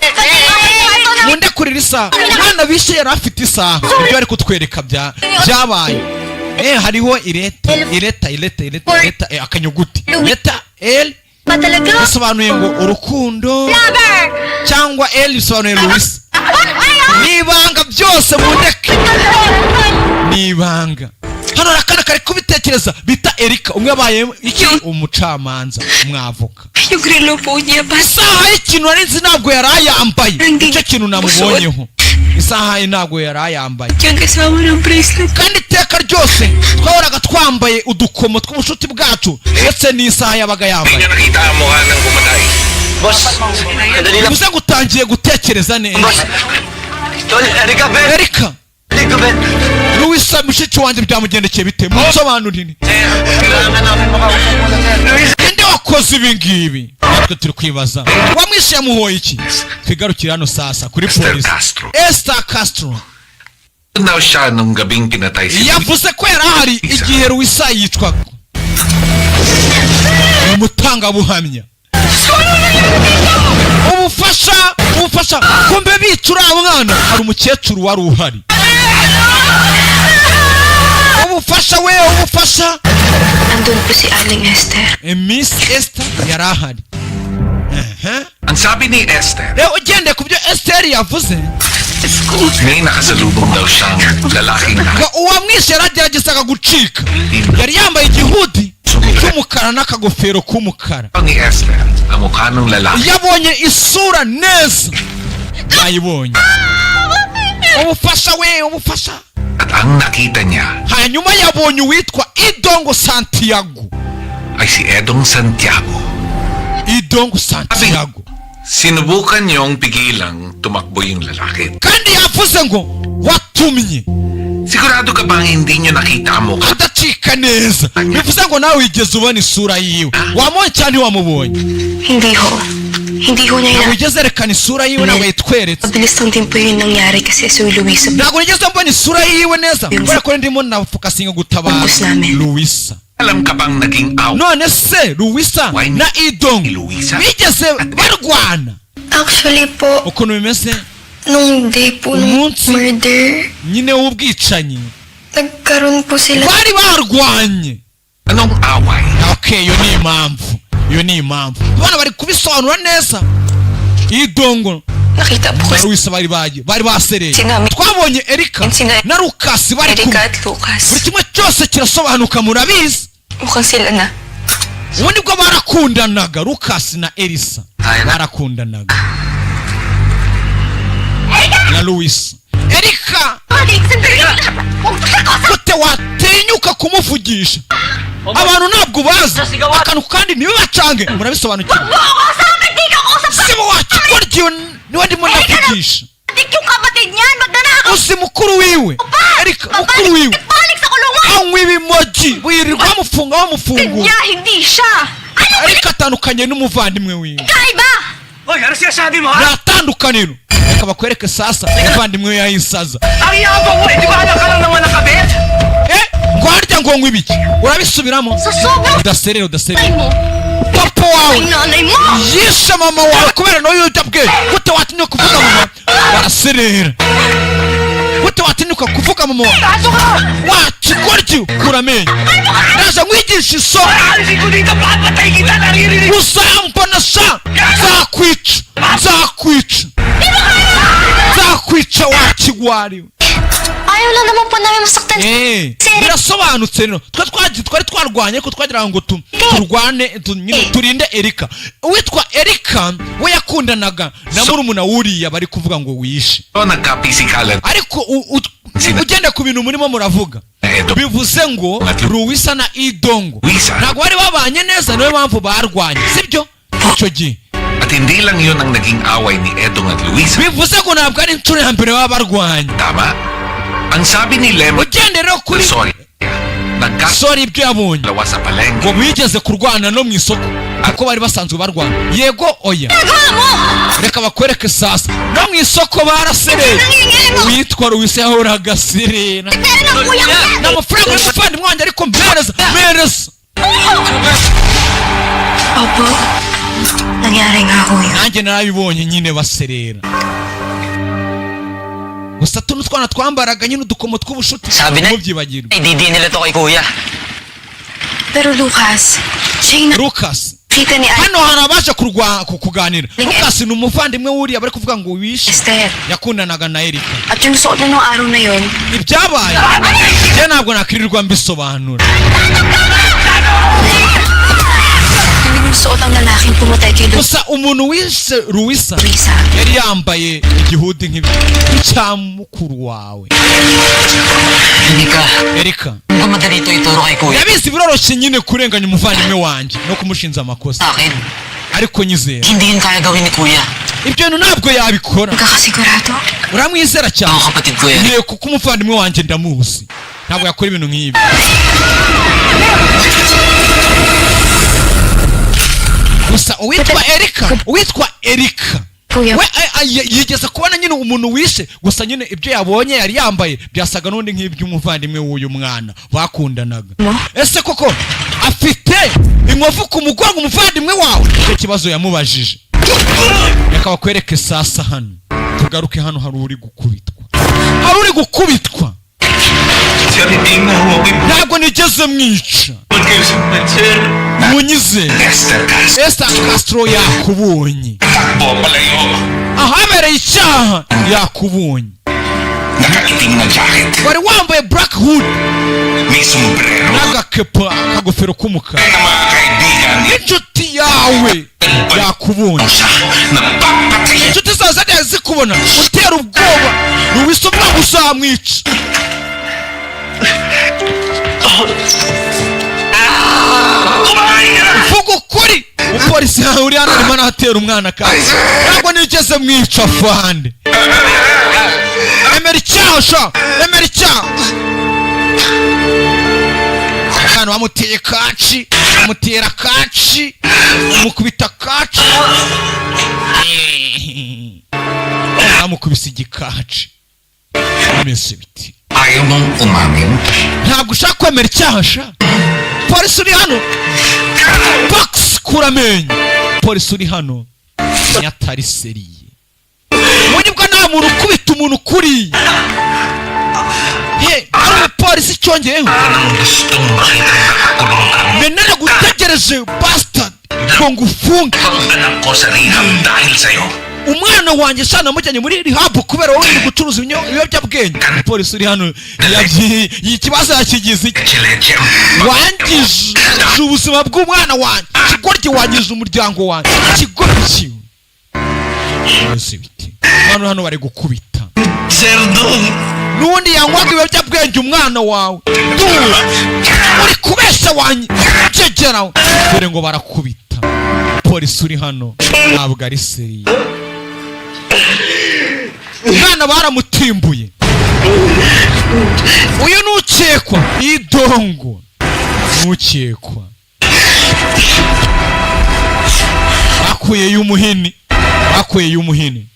[SPEAKER 1] munde kurira isaha. Umwana bishe yari afite isaha. Ibyo bari kutwereka byabaye, hariho ireta, ireta, ireta, ireta, ireta, akanyuguti letter L.
[SPEAKER 2] Ba talaga?
[SPEAKER 1] Bisobanuye ngo urukundo.
[SPEAKER 2] Lover!
[SPEAKER 1] Cyangwa L bisobanuye Louis. Ni ibanga byose, mundeke, ni ibanga. Hano hari akana kari kubitekereza bita Erika. Umwe abaye iki? Umucamanza, umwavoka.
[SPEAKER 3] Yung relo po niya, bas
[SPEAKER 1] Isaha y'ikintu nari nzi, ntabwo yari ayambaye. Nicyo kintu namubonyeho, isaha ye ntabwo yari ayambaye.
[SPEAKER 3] Yung kasama ng bracelet.
[SPEAKER 1] Kandi iteka ryose twahoraga twambaye udukomo tw'ubucuti bwacu, ndetse n'isaha yabaga
[SPEAKER 5] Hindi
[SPEAKER 1] yambaye.
[SPEAKER 5] niyo nakita ang mukha ng pumatay.
[SPEAKER 6] Boss, sandali lang.
[SPEAKER 1] Bivuze ngo utangiye gutekereza neza.
[SPEAKER 6] Boss! Tol, Erika, Ben!
[SPEAKER 1] Erika.
[SPEAKER 6] Erika, Ben!
[SPEAKER 1] Louisa mushiki wanjye, byamugendekeye bite? Munsobanurire.
[SPEAKER 6] Kailangan namin makausap muna, sir. Luis!
[SPEAKER 1] Ninde wakoze ibi ngibi? Natwe turi kwibaza wamwishe yamuhoye iki. Twigarukire hano sasa kuri
[SPEAKER 5] Esther
[SPEAKER 1] polisi.
[SPEAKER 5] Castro.
[SPEAKER 1] Esther Castro.
[SPEAKER 5] Daw siya nung gabing pinatay si
[SPEAKER 1] Yavuze ko yari ahari igihe Louisa yicwaga. Ni umutangabuhamya. Ubufasha, ubufasha! Kumbe bica uriya mwana, hari umukecuru wari uhari. Ubufasha we, ubufasha!
[SPEAKER 3] Andun po si Aling Esther.
[SPEAKER 1] Miss Esther yari ahari. Ehe.
[SPEAKER 5] Ang sabi ni Esther,
[SPEAKER 1] Rero ugendeye ku byo Esther yavuze,
[SPEAKER 5] may nakasalubong daw siyang lalaking
[SPEAKER 1] ngo uwamwishe yarageragezaga gucika, yari yambaye igihudi cy'umukara n'akagofero k'umukara.
[SPEAKER 5] Ni Esther ang mukha ng lalaki.
[SPEAKER 1] Yabonye isura neza, yayibonye. Ubufasha we, ubufasha!
[SPEAKER 5] At ang nakita niya
[SPEAKER 1] Hanyuma yabonye uwitwa Idongo Santiago.
[SPEAKER 5] Ay si Edong Santiago.
[SPEAKER 1] Idongo Santiago.
[SPEAKER 5] Sinubukan niyong pigilang tumakbo yung lalaki.
[SPEAKER 1] Kandi yavuze ngo watumye
[SPEAKER 5] Sigurado ka bang hindi niyo nakita ang mukha?
[SPEAKER 1] adacika neza. Bivuze ngo nawe wigeze ubona isura yiwe? Wamubonye cyangwa ntiwamubonye?
[SPEAKER 3] Hindi ho. Hindi ho niya
[SPEAKER 1] Ntabwo
[SPEAKER 3] ina...
[SPEAKER 1] wigeze erekana isura yiwe, ntabwo yayitweretse.
[SPEAKER 3] Mabilis lang din po yun nangyari kasi si Luisa.
[SPEAKER 1] Ntabwo nigeze mbona isura yiwe neza kubera ko ndimo nafokasinga gutabara
[SPEAKER 3] Focus namin.
[SPEAKER 1] Luisa.
[SPEAKER 5] Alam ka bang naging away
[SPEAKER 1] None se Luisa na Idong
[SPEAKER 5] Luisa?
[SPEAKER 1] bigeze barwana?
[SPEAKER 8] Actually po,
[SPEAKER 1] Ukuntu bimeze,
[SPEAKER 8] nung day po nung
[SPEAKER 1] umunsi
[SPEAKER 8] murder,
[SPEAKER 1] nyine w'ubwicanyi,
[SPEAKER 8] nagkaroon po sila
[SPEAKER 1] bari barwanye.
[SPEAKER 5] Anong away?
[SPEAKER 1] Okay, iyo ni impamvu, iyo ni impamvu. Abana bari kubisobanura neza. Idongo
[SPEAKER 8] Nakita po
[SPEAKER 1] na
[SPEAKER 8] kasi
[SPEAKER 1] Luisa bari bagiye, bari basereye.
[SPEAKER 8] Sinami-
[SPEAKER 1] Twabonye Erika
[SPEAKER 8] Sina-
[SPEAKER 1] na Lukasi bari
[SPEAKER 8] Erika
[SPEAKER 1] kumwe.
[SPEAKER 8] at Lucas.
[SPEAKER 1] Buri kimwe cyose kirasobanuka, murabizi.
[SPEAKER 8] Mukhang sila na.
[SPEAKER 1] Ubu nibwo barakundanaga. Lukasi na Elisa barakundanaga na Luisa. Erika, gute watinyuka kumuvugisha? Abantu ntabwo bazi akantu kandi ntibibacange, murabisobanukiwe. Sibo wakigoryiwe, niwe ndimo ndavugisha.
[SPEAKER 2] Yung kapatid niyan! Magnanakaw!
[SPEAKER 1] Uzi mukuru wiwe, Erika? Mukuru wiwe
[SPEAKER 2] Balik sa kulungan!
[SPEAKER 1] anywa ibimogi, wirirwa bamufunga, bamufungura.
[SPEAKER 2] Niya, hindi siya! Ano
[SPEAKER 1] Ariko atandukanye n'umuvandimwe wiwe.
[SPEAKER 2] kaiba?
[SPEAKER 6] Hoy, ano sinasabi mo, ha?
[SPEAKER 1] Nta tandukaniro. Reka bakwereke sasa umuvandimwe we yahisaza.
[SPEAKER 6] Ang yabang mo eh! Di ba anak ka lang naman ng kabit?
[SPEAKER 1] Eh, ngo harya ngo ngwe ibiki? Urabisubiramo.
[SPEAKER 2] Sa sobrang
[SPEAKER 1] Udaserera, udaserera.
[SPEAKER 2] mo,
[SPEAKER 1] Papa wawe
[SPEAKER 2] ay nanay mo!
[SPEAKER 1] yishe mama wawe kubera nawe ibiyobyabwenge. Gute watinyuka kuvuga mama? Baraserera. Gute watinyuka kuvuga mama wawe?
[SPEAKER 6] Taso ka!
[SPEAKER 1] Wa kigoryi, kura amenyo, ndaje nkwigisha isomo.
[SPEAKER 6] Alisin ko dito! Papatay kita! Naririnig!
[SPEAKER 1] Uzambona sha, nzakwica, nzakwica, nzakwica wa kigwari we.
[SPEAKER 8] Ayaw lang naman po namin masaktan.
[SPEAKER 1] Eh, birasobanutse rero. Twe twari twarwanye ko twagiraga ngo turwane, nyine turinde Erika. Uwitwa Erika we yakundanaga na murumuna wuriya bari kuvuga ngo wishe.
[SPEAKER 5] So, nagkapisikalan
[SPEAKER 1] Ariko ugenda ku bintu murimo muravuga,
[SPEAKER 5] na Edo.
[SPEAKER 1] bivuze ngo Ruwisa na Idongo
[SPEAKER 5] Luisa.
[SPEAKER 1] ntabwo bari babanye neza, niyo mpamvu barwanye, sibyo icyo gihe?
[SPEAKER 5] At hindi lang yun ang naging away ni Edong at Luisa.
[SPEAKER 1] Bivuze ngo ntabwo ari inshuro ya mbere baba barwanye.
[SPEAKER 5] Tama? Ang sabi ni Lemon,
[SPEAKER 1] Ugende rero kuri
[SPEAKER 5] sorry, nagkasalawa
[SPEAKER 1] sori ibyo yabonye
[SPEAKER 5] sa palengke.
[SPEAKER 1] ngo bigeze kurwana no mu isoko kuko bari basanzwe barwana. Yego, oya? Reka bakwereke sasa no mu isoko barasereye. Uwitwa Ruwisa yahoraga aserera ni amafaranga y'umuvandimwe wanjye, ariko mpereza, mpereza.
[SPEAKER 3] Opo, nangyari nga ho yun.
[SPEAKER 1] Nanjye narabibonye nyine baserera. Gusa tuno twana twambaraga nyine udukomo tw'ubushuti,
[SPEAKER 7] Sabi na-
[SPEAKER 1] ntubyibagirwe.
[SPEAKER 7] Hindi nila to kay kuya.
[SPEAKER 3] Pero Lucas, siya yung
[SPEAKER 1] Lucas,
[SPEAKER 3] nakita ni
[SPEAKER 1] hano hari abaje kuganira. Lucas ni umuvandimwe wuriya bari kuvuga ngo wishe.
[SPEAKER 3] Esther.
[SPEAKER 1] Yakundanaga na Erika.
[SPEAKER 3] At yung suot niya nung araw na yun,
[SPEAKER 1] Ibyabaye njye ntabwo nakwirirwa mbisobanura.
[SPEAKER 3] hindi yung suot ang lalaking pumatay kay
[SPEAKER 1] Gusa umuntu wishe Luisa
[SPEAKER 3] Luisa.
[SPEAKER 1] yari yambaye igihudi nk'ibi cya mukuru wawe.
[SPEAKER 7] Erika,
[SPEAKER 1] Erika,
[SPEAKER 7] kung madali to ituro kay kuya.
[SPEAKER 1] yabizi biroroshye nyine kurenganya umuvandimwe wanjye no kumushinza amakosa.
[SPEAKER 7] Sa akin,
[SPEAKER 1] Ariko nyizera.
[SPEAKER 7] hindi yun kaya gawin ni kuya.
[SPEAKER 1] Ibyo bintu ntabwo yabikora.
[SPEAKER 3] Kakasigurado?
[SPEAKER 1] Uramwizera cyane?
[SPEAKER 7] Ako kapatid ko yan.
[SPEAKER 1] Yego, kuko umuvandimwe wanjye ndamuzi, ntabwo yakora ibintu nk'ibi. Gusa uwitwa Erika, uwitwa Erika
[SPEAKER 3] Kuya.
[SPEAKER 1] we yigeze kubona nyine umuntu wishe. Gusa nyine ibyo yabonye yari yambaye byasaga n'undi nk'iby'umuvandimwe w'uyu mwana bakundanaga.
[SPEAKER 3] Mo?
[SPEAKER 1] Ese koko afite inkovu ku mugongo umuvandimwe wawe? Icyo kibazo yamubajije. Reka bakwereke sasa hano, tugaruke hano, hari uri gukubitwa, hari uri gukubitwa.
[SPEAKER 6] Sir, hindi na ho ako
[SPEAKER 1] Ntabwo nigeze mwica.
[SPEAKER 6] kayo sa sir.
[SPEAKER 1] Munyize.
[SPEAKER 5] Esther Castro.
[SPEAKER 1] Esther Castro yakubonye.
[SPEAKER 5] Takbo palayo.
[SPEAKER 1] Ahabereye icyaha yakubonye.
[SPEAKER 5] Nakaitim na jacket.
[SPEAKER 1] Wari wambaye black hood
[SPEAKER 5] May sombrero.
[SPEAKER 1] n'agakepa, akagofero k'umukara.
[SPEAKER 5] Ng mga kaibigan.
[SPEAKER 1] N'inshuti yawe yakubonye.
[SPEAKER 5] Siya napapatay.
[SPEAKER 1] Inshuti zawe zagiye zikubona utera ubwoba Ruwisa umwaka uzamwica.
[SPEAKER 5] Kumain ka na!
[SPEAKER 1] Vuga ukuri. Umupolisi yawe uri hano arimo aratera umwana kandi ntabwo nigeze mwica fande. Emera icyaha sha, emera icyaha. Umwana bamuteye kaci, bamutera kaci, bamukubita kaci, bamukubise igikaci, bimeze biti?
[SPEAKER 5] Ayaw mong umamin?
[SPEAKER 1] Ntabwo ushaka kwemera icyaha sha. Polisi uri hano, box, kura amenyo. Polisi uri hano nyatari sérieux ubundi bwo nta muntu ukubita umuntu kuriya. He ari umupolisi cyongeyeho.
[SPEAKER 5] Anong gustong makita nakakulong ka?
[SPEAKER 1] Menene gutegereje bastard ngo ngufunge.
[SPEAKER 5] Ang anak ko sa rehab dahil sa'yo.
[SPEAKER 1] Umwana wanjye sha namujyanye muri rehab kubera wowe uri gucuruza ibiyobyabwenge. Polisi uri hano ikibazo yakigize iki?
[SPEAKER 5] Leche-leche.
[SPEAKER 1] Wangije ubuzima bw'umwana wanjye, ikigoryi, wangije umuryango wanjye, ikigoryi. Bimeze biti? Hano hano bari gukubita.
[SPEAKER 6] Serdo!
[SPEAKER 1] N'ubundi yanywaga ibiyobyabwenge umwana wawe. Dura uri kubeshya wanjye cegerawe dore ngo barakubita. Polisi uri hano ntabwo ari sérieux. Umwana baramutimbuye. Uyu nukekwa idongo, nukekwa bakuyeyo umuhini. Akuye umuhini,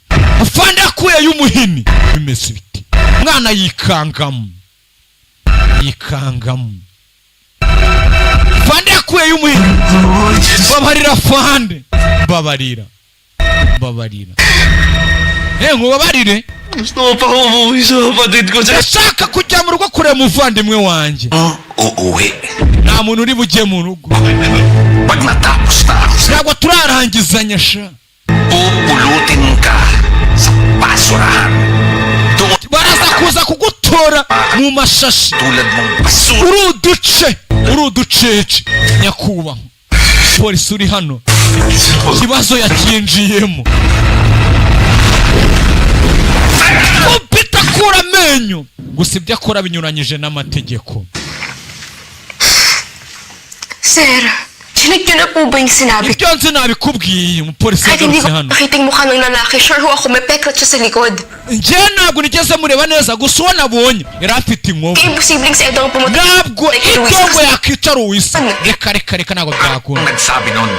[SPEAKER 1] afande akuye umuhini. Bimeze biti? Mwana yikangamo, yikangamo. Fande yakuye umuhini. Babarira fande, babarira, babarira. Nkubabarire.
[SPEAKER 6] Gusto ko pa umuwi sa kapatid ko sa...
[SPEAKER 1] Ndashaka kujya mu rugo kureba umuvandimwe wanjye.
[SPEAKER 5] Uuwi.
[SPEAKER 1] Nta muntu uri bujye mu rugo.
[SPEAKER 5] Pag natapos na ako sa
[SPEAKER 1] Ntabwo turarangizanya sha.
[SPEAKER 5] pupulutin ka sa basurahan. Doon
[SPEAKER 1] Baraza kuza kugutora mu mashashi.
[SPEAKER 5] tulad mong basura.
[SPEAKER 1] Uri uduce, uri uducece. Nyakubahwa polisi uri hano, ikibazo yakinjiyemo. Kupita akura amenyo gusa, ibyo akora binyuranyije n'amategeko.
[SPEAKER 3] Sir, chinek niyo na po ba yung sinabi?
[SPEAKER 1] Ibyo nzi nabikubwiye. Umupolisi
[SPEAKER 3] Kahit hindi
[SPEAKER 1] yagarutse
[SPEAKER 3] ko
[SPEAKER 1] hano.
[SPEAKER 3] nakita yung mukha ng lalaki, sure ho ako may peklat siya sa likod.
[SPEAKER 1] Njye ntabwo nigeze mureba neza, gusa uwo nabonye yari afite inkovu.
[SPEAKER 3] Kaya imposibleng si Edong pumatay.
[SPEAKER 1] Ntabwo Idongo yakica Ruwisa. Reka, reka, reka, ntabwo byakunda.
[SPEAKER 5] Ang nagsabi nun,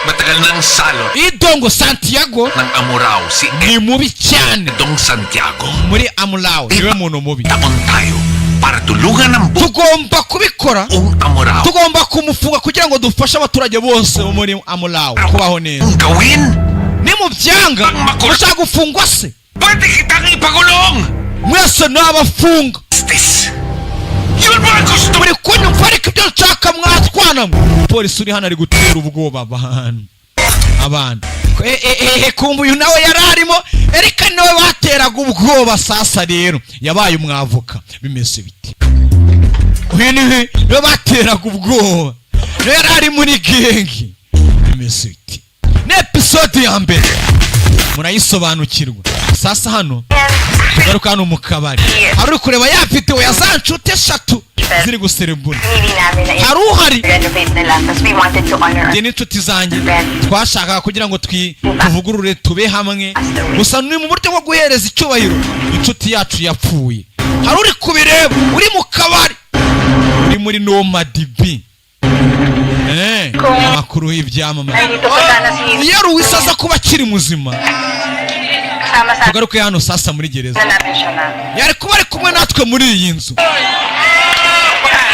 [SPEAKER 5] matagal ng salo
[SPEAKER 1] Idongo Santiago
[SPEAKER 5] ng Amurao si
[SPEAKER 1] ni mubi cyane.
[SPEAKER 5] Edong Santiago.
[SPEAKER 1] Muri Amulawo niwe muntu mubi.
[SPEAKER 5] Taon tayo para tulungan ang
[SPEAKER 1] Tugomba kubikora.
[SPEAKER 5] buong Amurao.
[SPEAKER 1] Tugomba kumufunga kugira ngo dufashe abaturage bose bo muri Amulawo kubaho neza.
[SPEAKER 5] Ang gawin,
[SPEAKER 1] Nimubyanga mushaka gufungwa se?
[SPEAKER 5] pwede kitang ipakulong!
[SPEAKER 1] Mwese nabafunga.
[SPEAKER 5] Justice! Yun ba ang gusto
[SPEAKER 1] Muri kunyumva? Ariko ibyo nshaka mwatwana mwe. Polisi uri hano ari gutera ubwoba abantu, abantu. Kumva uyu nawe yari arimo. Erika nawe bateraga ubwoba. Sasa rero yabaye umwavoka. Bimeze biti? Uyu niwe niwe bateraga ubwoba, nawe yari ari muri gang. Bimeze biti? Ni episode ya mbere, murayisobanukirwa. Sasa hano tugaruka hano mu kabari, hari uri kureba ya videwo ya za nshuti eshatu ziri guserebura.
[SPEAKER 2] Pinili namin na
[SPEAKER 1] Hari uhari.
[SPEAKER 2] renovate na lang because we wanted to honor
[SPEAKER 1] Njye n'inshuti zanjye twashakaga kugira ngo tuvugurure, tube hamwe, gusa ni mu buryo bwo guhereza icyubahiro inshuti yacu yapfuye. Hari uri kubireba, uri mu kabari, uri muri Nomadibi. Amakuru y'ibyamamare.
[SPEAKER 2] Ay, dito ko sana si
[SPEAKER 1] Iyo Ruwisa aza kuba akiri muzima,
[SPEAKER 2] kasama sa
[SPEAKER 1] tugaruke hano sasa muri gereza,
[SPEAKER 2] na namin siya na.
[SPEAKER 1] yari kuba ari kumwe natwe muri iyi nzu.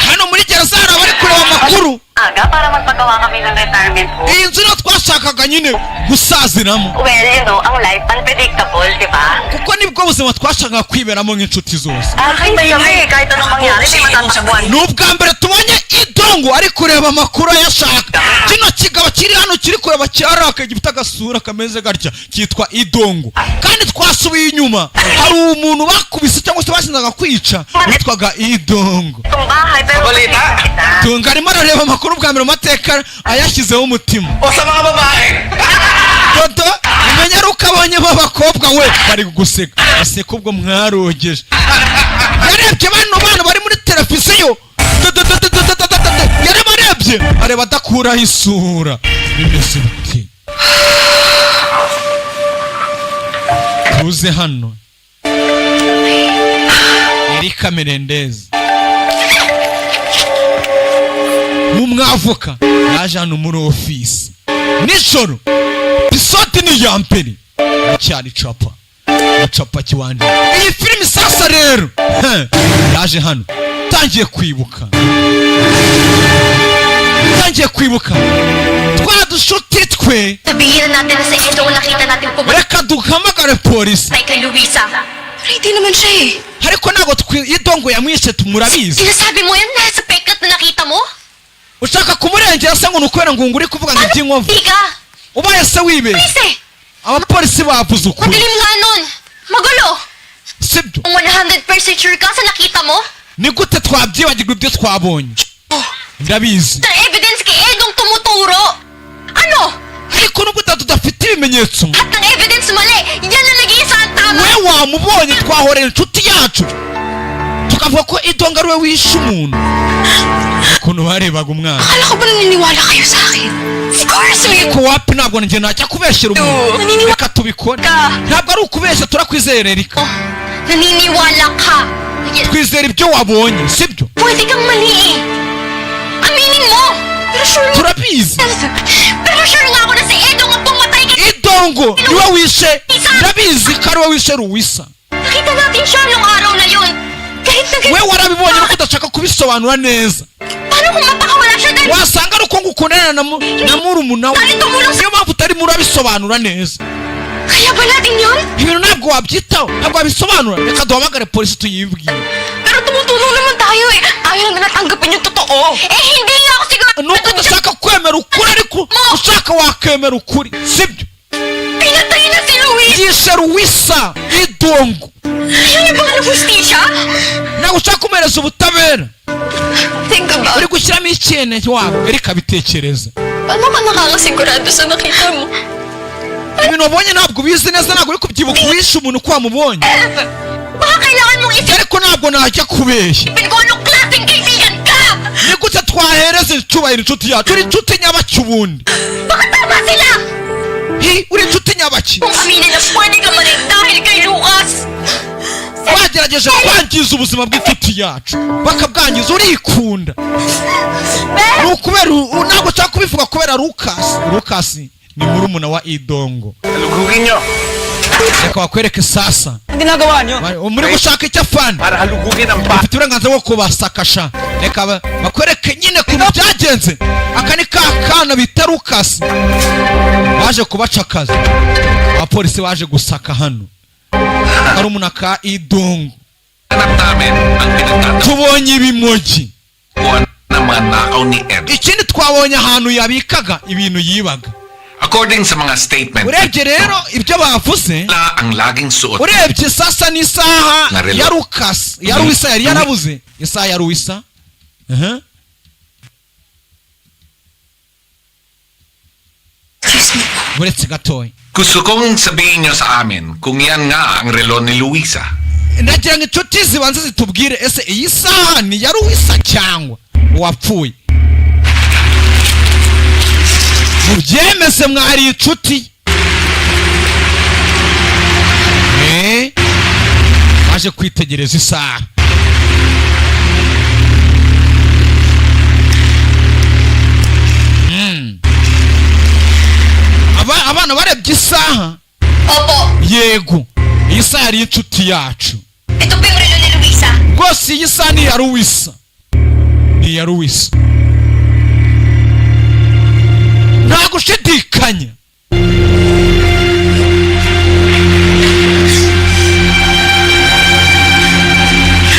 [SPEAKER 1] Hano muri gereza hari abari kureba amakuru.
[SPEAKER 2] Aga para magpagawa kami ng retirement home.
[SPEAKER 1] Iyi nzu niyo twashakaga nyine gusaziramo.
[SPEAKER 2] Well, you know, ang life unpredictable, di ba?
[SPEAKER 1] Kuko nibwo buzima twashakaga kwiberamo nk'inshuti zose.
[SPEAKER 2] Kahit kami, kahit anong mangyari, may matatakbuhan.
[SPEAKER 1] Ni ubwa mbere tubonye Idongo ari kureba amakuru ayashaka. Kino kigabo kiri hano kiri kureba cyarakaye, gifite agasura kameze gatya, cyitwa Idongo. Kandi twasubiye inyuma, hari umuntu bakubise cyangwa se bashinzaga kwica witwaga Idongo.
[SPEAKER 2] Itong bahay, pero
[SPEAKER 6] Balita?
[SPEAKER 2] kita.
[SPEAKER 1] Tunga arimo arareba amakuru bwa mbere mu mateka, ayashyizeho umutima.
[SPEAKER 6] O sa mga babae!
[SPEAKER 1] Dodo umenya ari uko abonyemo abakobwa we bari guseka, baseka. Ubwo mwarogeje. Yarebye bano bana bari muri televiziyo. Dodo, dodo, dodo, dodo, dodo. Yareba, arebye, areba adakuraho isura. Bimeze biti? Tuze hano, Erika Merendez mu mwavoka yaje hano muri ofisi nijoro. Episode ni iya mbere, cyari capa capa kiwanje iyi filimi. Sasa rero, he, yaje hano, tangiye kwibuka, tangiye kwibuka twa dushuti twe.
[SPEAKER 8] Sabihin na natin na si Edong nakita natin pumatay
[SPEAKER 1] Reka duhamagare polisi.
[SPEAKER 8] kay Luisa.
[SPEAKER 3] Pero hindi naman siya eh.
[SPEAKER 1] Ariko ntabwo Idongo yamwishe, murabizi.
[SPEAKER 8] Sinasabi mo yan dahil sa peklat na nakita mo?
[SPEAKER 1] Ushaka kumurengera se ngo ni ukubera ngo uri kuvuga ngo iby'inkovu?
[SPEAKER 8] Hindi ka!
[SPEAKER 1] Ubaye se wibeshye?
[SPEAKER 8] Please eh!
[SPEAKER 1] Abapolisi bavuze ukuri.
[SPEAKER 8] Madilim nga nun! Magulo!
[SPEAKER 1] Sibyo?
[SPEAKER 8] Kung 100% sure ka sa nakita mo?
[SPEAKER 1] Ni gute twabyibagirwa ibyo twabonye? Ndabizi.
[SPEAKER 8] Sa evidence kay Edong tumuturo! Ano?
[SPEAKER 1] Ariko nubwo tudafite ibimenyetso,
[SPEAKER 8] Lahat ng evidence mali! Yan ang nag-iisa ang tama!
[SPEAKER 1] we wamubonye, twahorera inshuti yacu tukavuga ko Idongo ari we wishe umuntu. Ukuntu barebaga umwana.
[SPEAKER 3] Akala ko ba naniniwala kayo sa akin?
[SPEAKER 8] Of course we
[SPEAKER 1] Ariko wapi, ntabwo njye najya kubeshyera umuntu.
[SPEAKER 8] Naniniwala
[SPEAKER 1] Reka tubikore.
[SPEAKER 8] ka.
[SPEAKER 1] Ntabwo ari ukubeshya, turakwizera Erika.
[SPEAKER 8] Naniniwala ka!
[SPEAKER 1] Twizera ibyo wabonye, sibyo?
[SPEAKER 8] Pwede kang mali eh! Aminin mo! Pero sure
[SPEAKER 1] Turabizi.
[SPEAKER 8] Pero sure nga ako na si Edong ang pumatay kay
[SPEAKER 1] Idongo Idongo niwe wishe, ndabizi ko ari we wishe Luwisa.
[SPEAKER 8] Nakita natin siya nung araw na yun. Kahit na
[SPEAKER 1] We warabibonye nuko udashaka kubisobanura neza.
[SPEAKER 8] Paano kung mapakawala siya dahil
[SPEAKER 1] Wasanga ari uko ngukundana na murumuna we,
[SPEAKER 8] Tayo tumulong sa.
[SPEAKER 1] niyo mpamvu utarimo urabisobanura neza.
[SPEAKER 8] Kaya ba natin yun?
[SPEAKER 1] Ibintu ntabwo wabyitaho, ntabwo wabisobanura. Reka duhamagare polisi tuyibwire.
[SPEAKER 8] Pero tumutulong naman tayo eh. Ayaw naman natanggapin yung totoo. Eh hindi nga ako siguro.
[SPEAKER 1] Nuko udashaka kwemera ukuri, ariko ushaka wakemera ukuri, sibyo?
[SPEAKER 8] Pinatay na si Luis!
[SPEAKER 1] Yishe Luwisa Idongo.
[SPEAKER 8] Ayaw niyo bang ng hustisya?
[SPEAKER 1] Ntabwo ushaka kumuhereza ubutabera.
[SPEAKER 3] Think about
[SPEAKER 1] Uri gushyiramo icyene wabo, erika bitekereza.
[SPEAKER 3] Paano ka nakakasigurado sa nakita mo?
[SPEAKER 1] Ibintu wabonye ntabwo ubizi neza, ntabwo uri kubyibuka uwishe umuntu uko wamubonye.
[SPEAKER 8] Baka kailangan mong isipin
[SPEAKER 1] Ariko ntabwo najya kubeshya.
[SPEAKER 8] kung anong klaseng kaibigan ka!
[SPEAKER 1] Ni gute twahereza icyubahiro inshuti yacu? Uri inshuti nyabaki ubundi?
[SPEAKER 8] Baka tama sila!
[SPEAKER 1] Hi, uri inshuti nyabaki?
[SPEAKER 8] Kung aminin na pwede ka mali dahil kay Lucas!
[SPEAKER 1] Bagerageje kwangiza ubuzima bw'inshuti yacu, bakabwangiza. Urikunda, ni ukubera ntabwo nshaka kubivuga kubera Lucas. Lucas ni murumuna wa Idongo.
[SPEAKER 5] Halugugin nyo!
[SPEAKER 1] Reka bakwereke sasa.
[SPEAKER 6] Ang ginagawa nyo?
[SPEAKER 1] Muri gushaka icyo afana?
[SPEAKER 5] Para halugugin ang pa...
[SPEAKER 1] Ufite uburenganzira bwo kubasakasha. Reka bakwereke nyine ukuntu byagenze. Aka ni ka kana bita Lucas baje kubacakaza. Abapolisi baje gusaka hano karumuna ka Idongo.
[SPEAKER 5] Hanap namin ang pinagtatapuan
[SPEAKER 1] Tubonye ibimogi.
[SPEAKER 5] ng mga nakaw ni Ed.
[SPEAKER 1] Ikindi twabonye ahantu yabikaga ibintu yibaga.
[SPEAKER 5] According sa mga statement,
[SPEAKER 1] Urebye rero ibyo bavuze,
[SPEAKER 5] na ang laging suot
[SPEAKER 1] urebye sasa n'isaha
[SPEAKER 5] Na relo.
[SPEAKER 1] ya Lucas, ya Luwisa yari yarabuze, isaha ya Luwisa.
[SPEAKER 3] Excuse me.
[SPEAKER 1] Uretse gatoya.
[SPEAKER 5] Gusto kong sabihin nyo sa amin kung yan nga ang relo ni Luisa.
[SPEAKER 1] Ndagira ngo inshuti zibanze zitubwire, ese iyi saha ni iya Luwisa cyangwa uwapfuye? Mubyemeze, mwari inshuti. Baje kwitegereza isaha. Abana barebye isaha.
[SPEAKER 8] Opo,
[SPEAKER 1] Yego, iyi saha yari inshuti yacu.
[SPEAKER 8] Ito po yung relo ni Luisa.
[SPEAKER 1] Rwose iyi saha ni iya Luwisa, ni iya Luwisa, nta gushidikanya.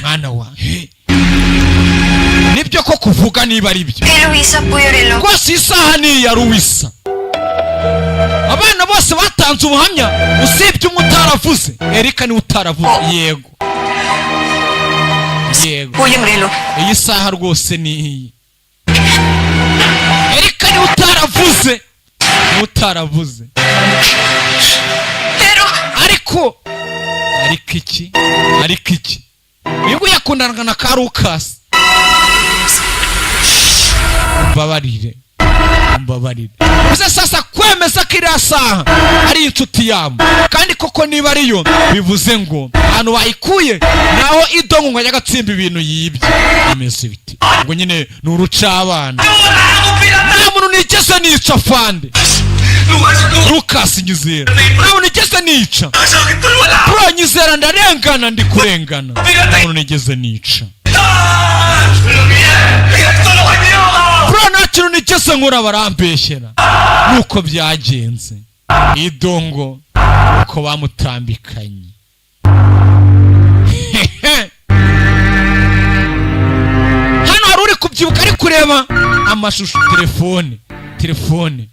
[SPEAKER 1] Mwana wa he. Nibyo ko kuvuga niba ari byo?
[SPEAKER 3] Kay Luisa po yung relo.
[SPEAKER 1] Rwose iyi saha ni iya Luwisa. Abana bose batanze ubuhamya usibye umwe utaravuze. Erika niwe utaravuze. Yego, yego.
[SPEAKER 3] Po yung relo.
[SPEAKER 1] Iyi saha rwose ni iyi. Erika niwe utaravuze, niwe utaravuze.
[SPEAKER 3] Pero,
[SPEAKER 1] Ariko iki uyu nguyu yakundanaga na ka Lucas. Mbabarire, mbabarire. Bize sasa kwemeza ko iriya saha ari inshuti yabo, kandi koko niba ariyo, bivuze ngo ahantu bayikuye naho Idongo ngo ajya agatsimba ibintu yibye. Bimeze biti ubwo nyine ni urucabana. Nta muntu nigeze nica, fande. Lucas, nyizera, nta muntu nigeze nica. Bro, nyizera, ndarengana, ndi kurengana, nta muntu nigeze nica. Bro, nta kintu nigeze nkora, barambeshyera. Nuko byagenze, Idongo uko bamutambikanye. Hano hari uri kubyibuka, ari kureba amashusho, telefone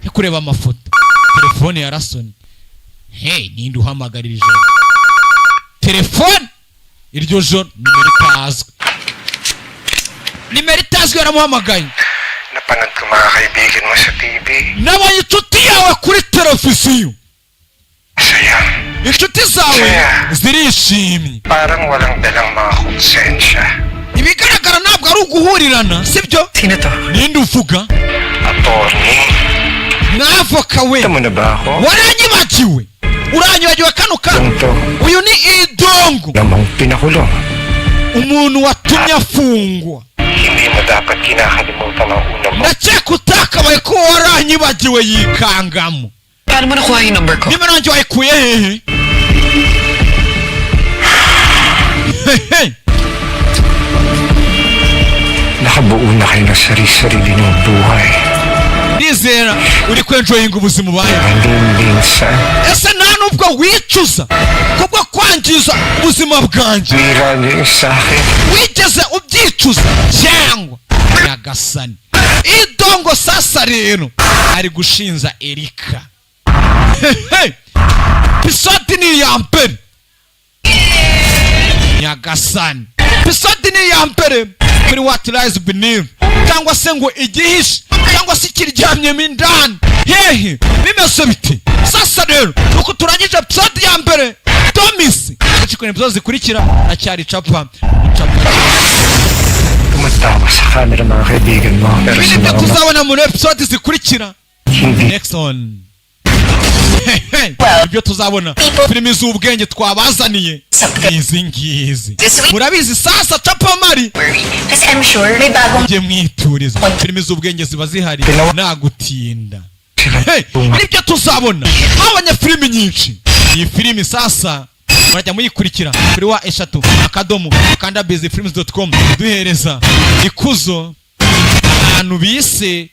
[SPEAKER 1] ari kureba amafoto, telefone ya rasoni. Hey, ninde uhamagarira ijoro telefone iryo joro? Nimero itazwi, nimero itazwi yaramuhamagaye.
[SPEAKER 5] Napanood ko mga kaibigan mo sa TV.
[SPEAKER 1] Nabonye inshuti yawe kuri televiziyo.
[SPEAKER 5] Saya.
[SPEAKER 1] Inshuti zawe zirishimye.
[SPEAKER 5] Parang walang dalang mga konsensya.
[SPEAKER 1] Ibigaragara ntabwo ari uguhurirana, sibyo?
[SPEAKER 4] Sino to?
[SPEAKER 1] Ninde uvuga?
[SPEAKER 5] Attorney.
[SPEAKER 1] Mwavoka we.
[SPEAKER 5] Kita mo na ba ako?
[SPEAKER 1] Waranyibagiwe, uranyibagiwe kano kanya?
[SPEAKER 5] Ito
[SPEAKER 1] Uyu ni Idongo,
[SPEAKER 5] namang pinakulong.
[SPEAKER 1] Umuntu watumye afungwa.
[SPEAKER 5] Hindi mo dapat kinakalimutan ang una mo.
[SPEAKER 1] Ndakeka utakabaye ko waranyibagiwe. Yikangamo.
[SPEAKER 4] Paano mo nakuha yung number ko?
[SPEAKER 1] Nimero yanjye wayikuye hehe? Hehe.
[SPEAKER 5] Nakabuo na kayo ng sarili-sarili niyong buhay.
[SPEAKER 1] Ndizera uri kwenjoyinga ubuzima ubayeho.
[SPEAKER 5] Hindi minsan.
[SPEAKER 1] Ese nta nubwo wicuza kubwo kwangiza ubuzima bwanjye?
[SPEAKER 5] Mira niyo sa akin.
[SPEAKER 1] Wigeze ubyicuza cyangwa? Nyagasani, idongo. Sasa rero ari gushinza Erika. Hehe. Episode ni iya mbere. Nyagasani, episode ni iya mbere kuri What Lies Beneath, cyangwa se ngo igihishe, cyangwa se ikiryamyemo indani hehe, bimeze biti? Sasa rero nuko turangije episode ya mbere. Domisi episode zikurikira acyari capa capa.
[SPEAKER 5] Tumatawa sa camera mga kaibigan mo. Pero sa
[SPEAKER 1] Ibyo
[SPEAKER 5] mga
[SPEAKER 1] tuzabona muri episode zikurikira.
[SPEAKER 5] hindi
[SPEAKER 1] Next on. Ibyo tuzabona, filimi z'ubwenge twabazaniye ni izi ngizi, murabizi. Sasa capamari.
[SPEAKER 2] Kasi I'm sure may bagong
[SPEAKER 1] Mujye mwituriza, filimi z'ubwenge ziba zihari, nagutinda. Hey, nibyo tuzabona. Twabonye filimi nyinshi. Iyi filimi sasa murajya muyikurikira kuri www.kandabizifilms.com. Duhereza ikuzo ahantu bise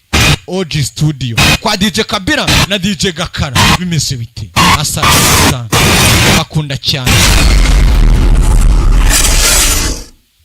[SPEAKER 1] OG Studio kwa DJ Kabira na DJ Gakara. Bimeze bite? Asa bakunda cyane.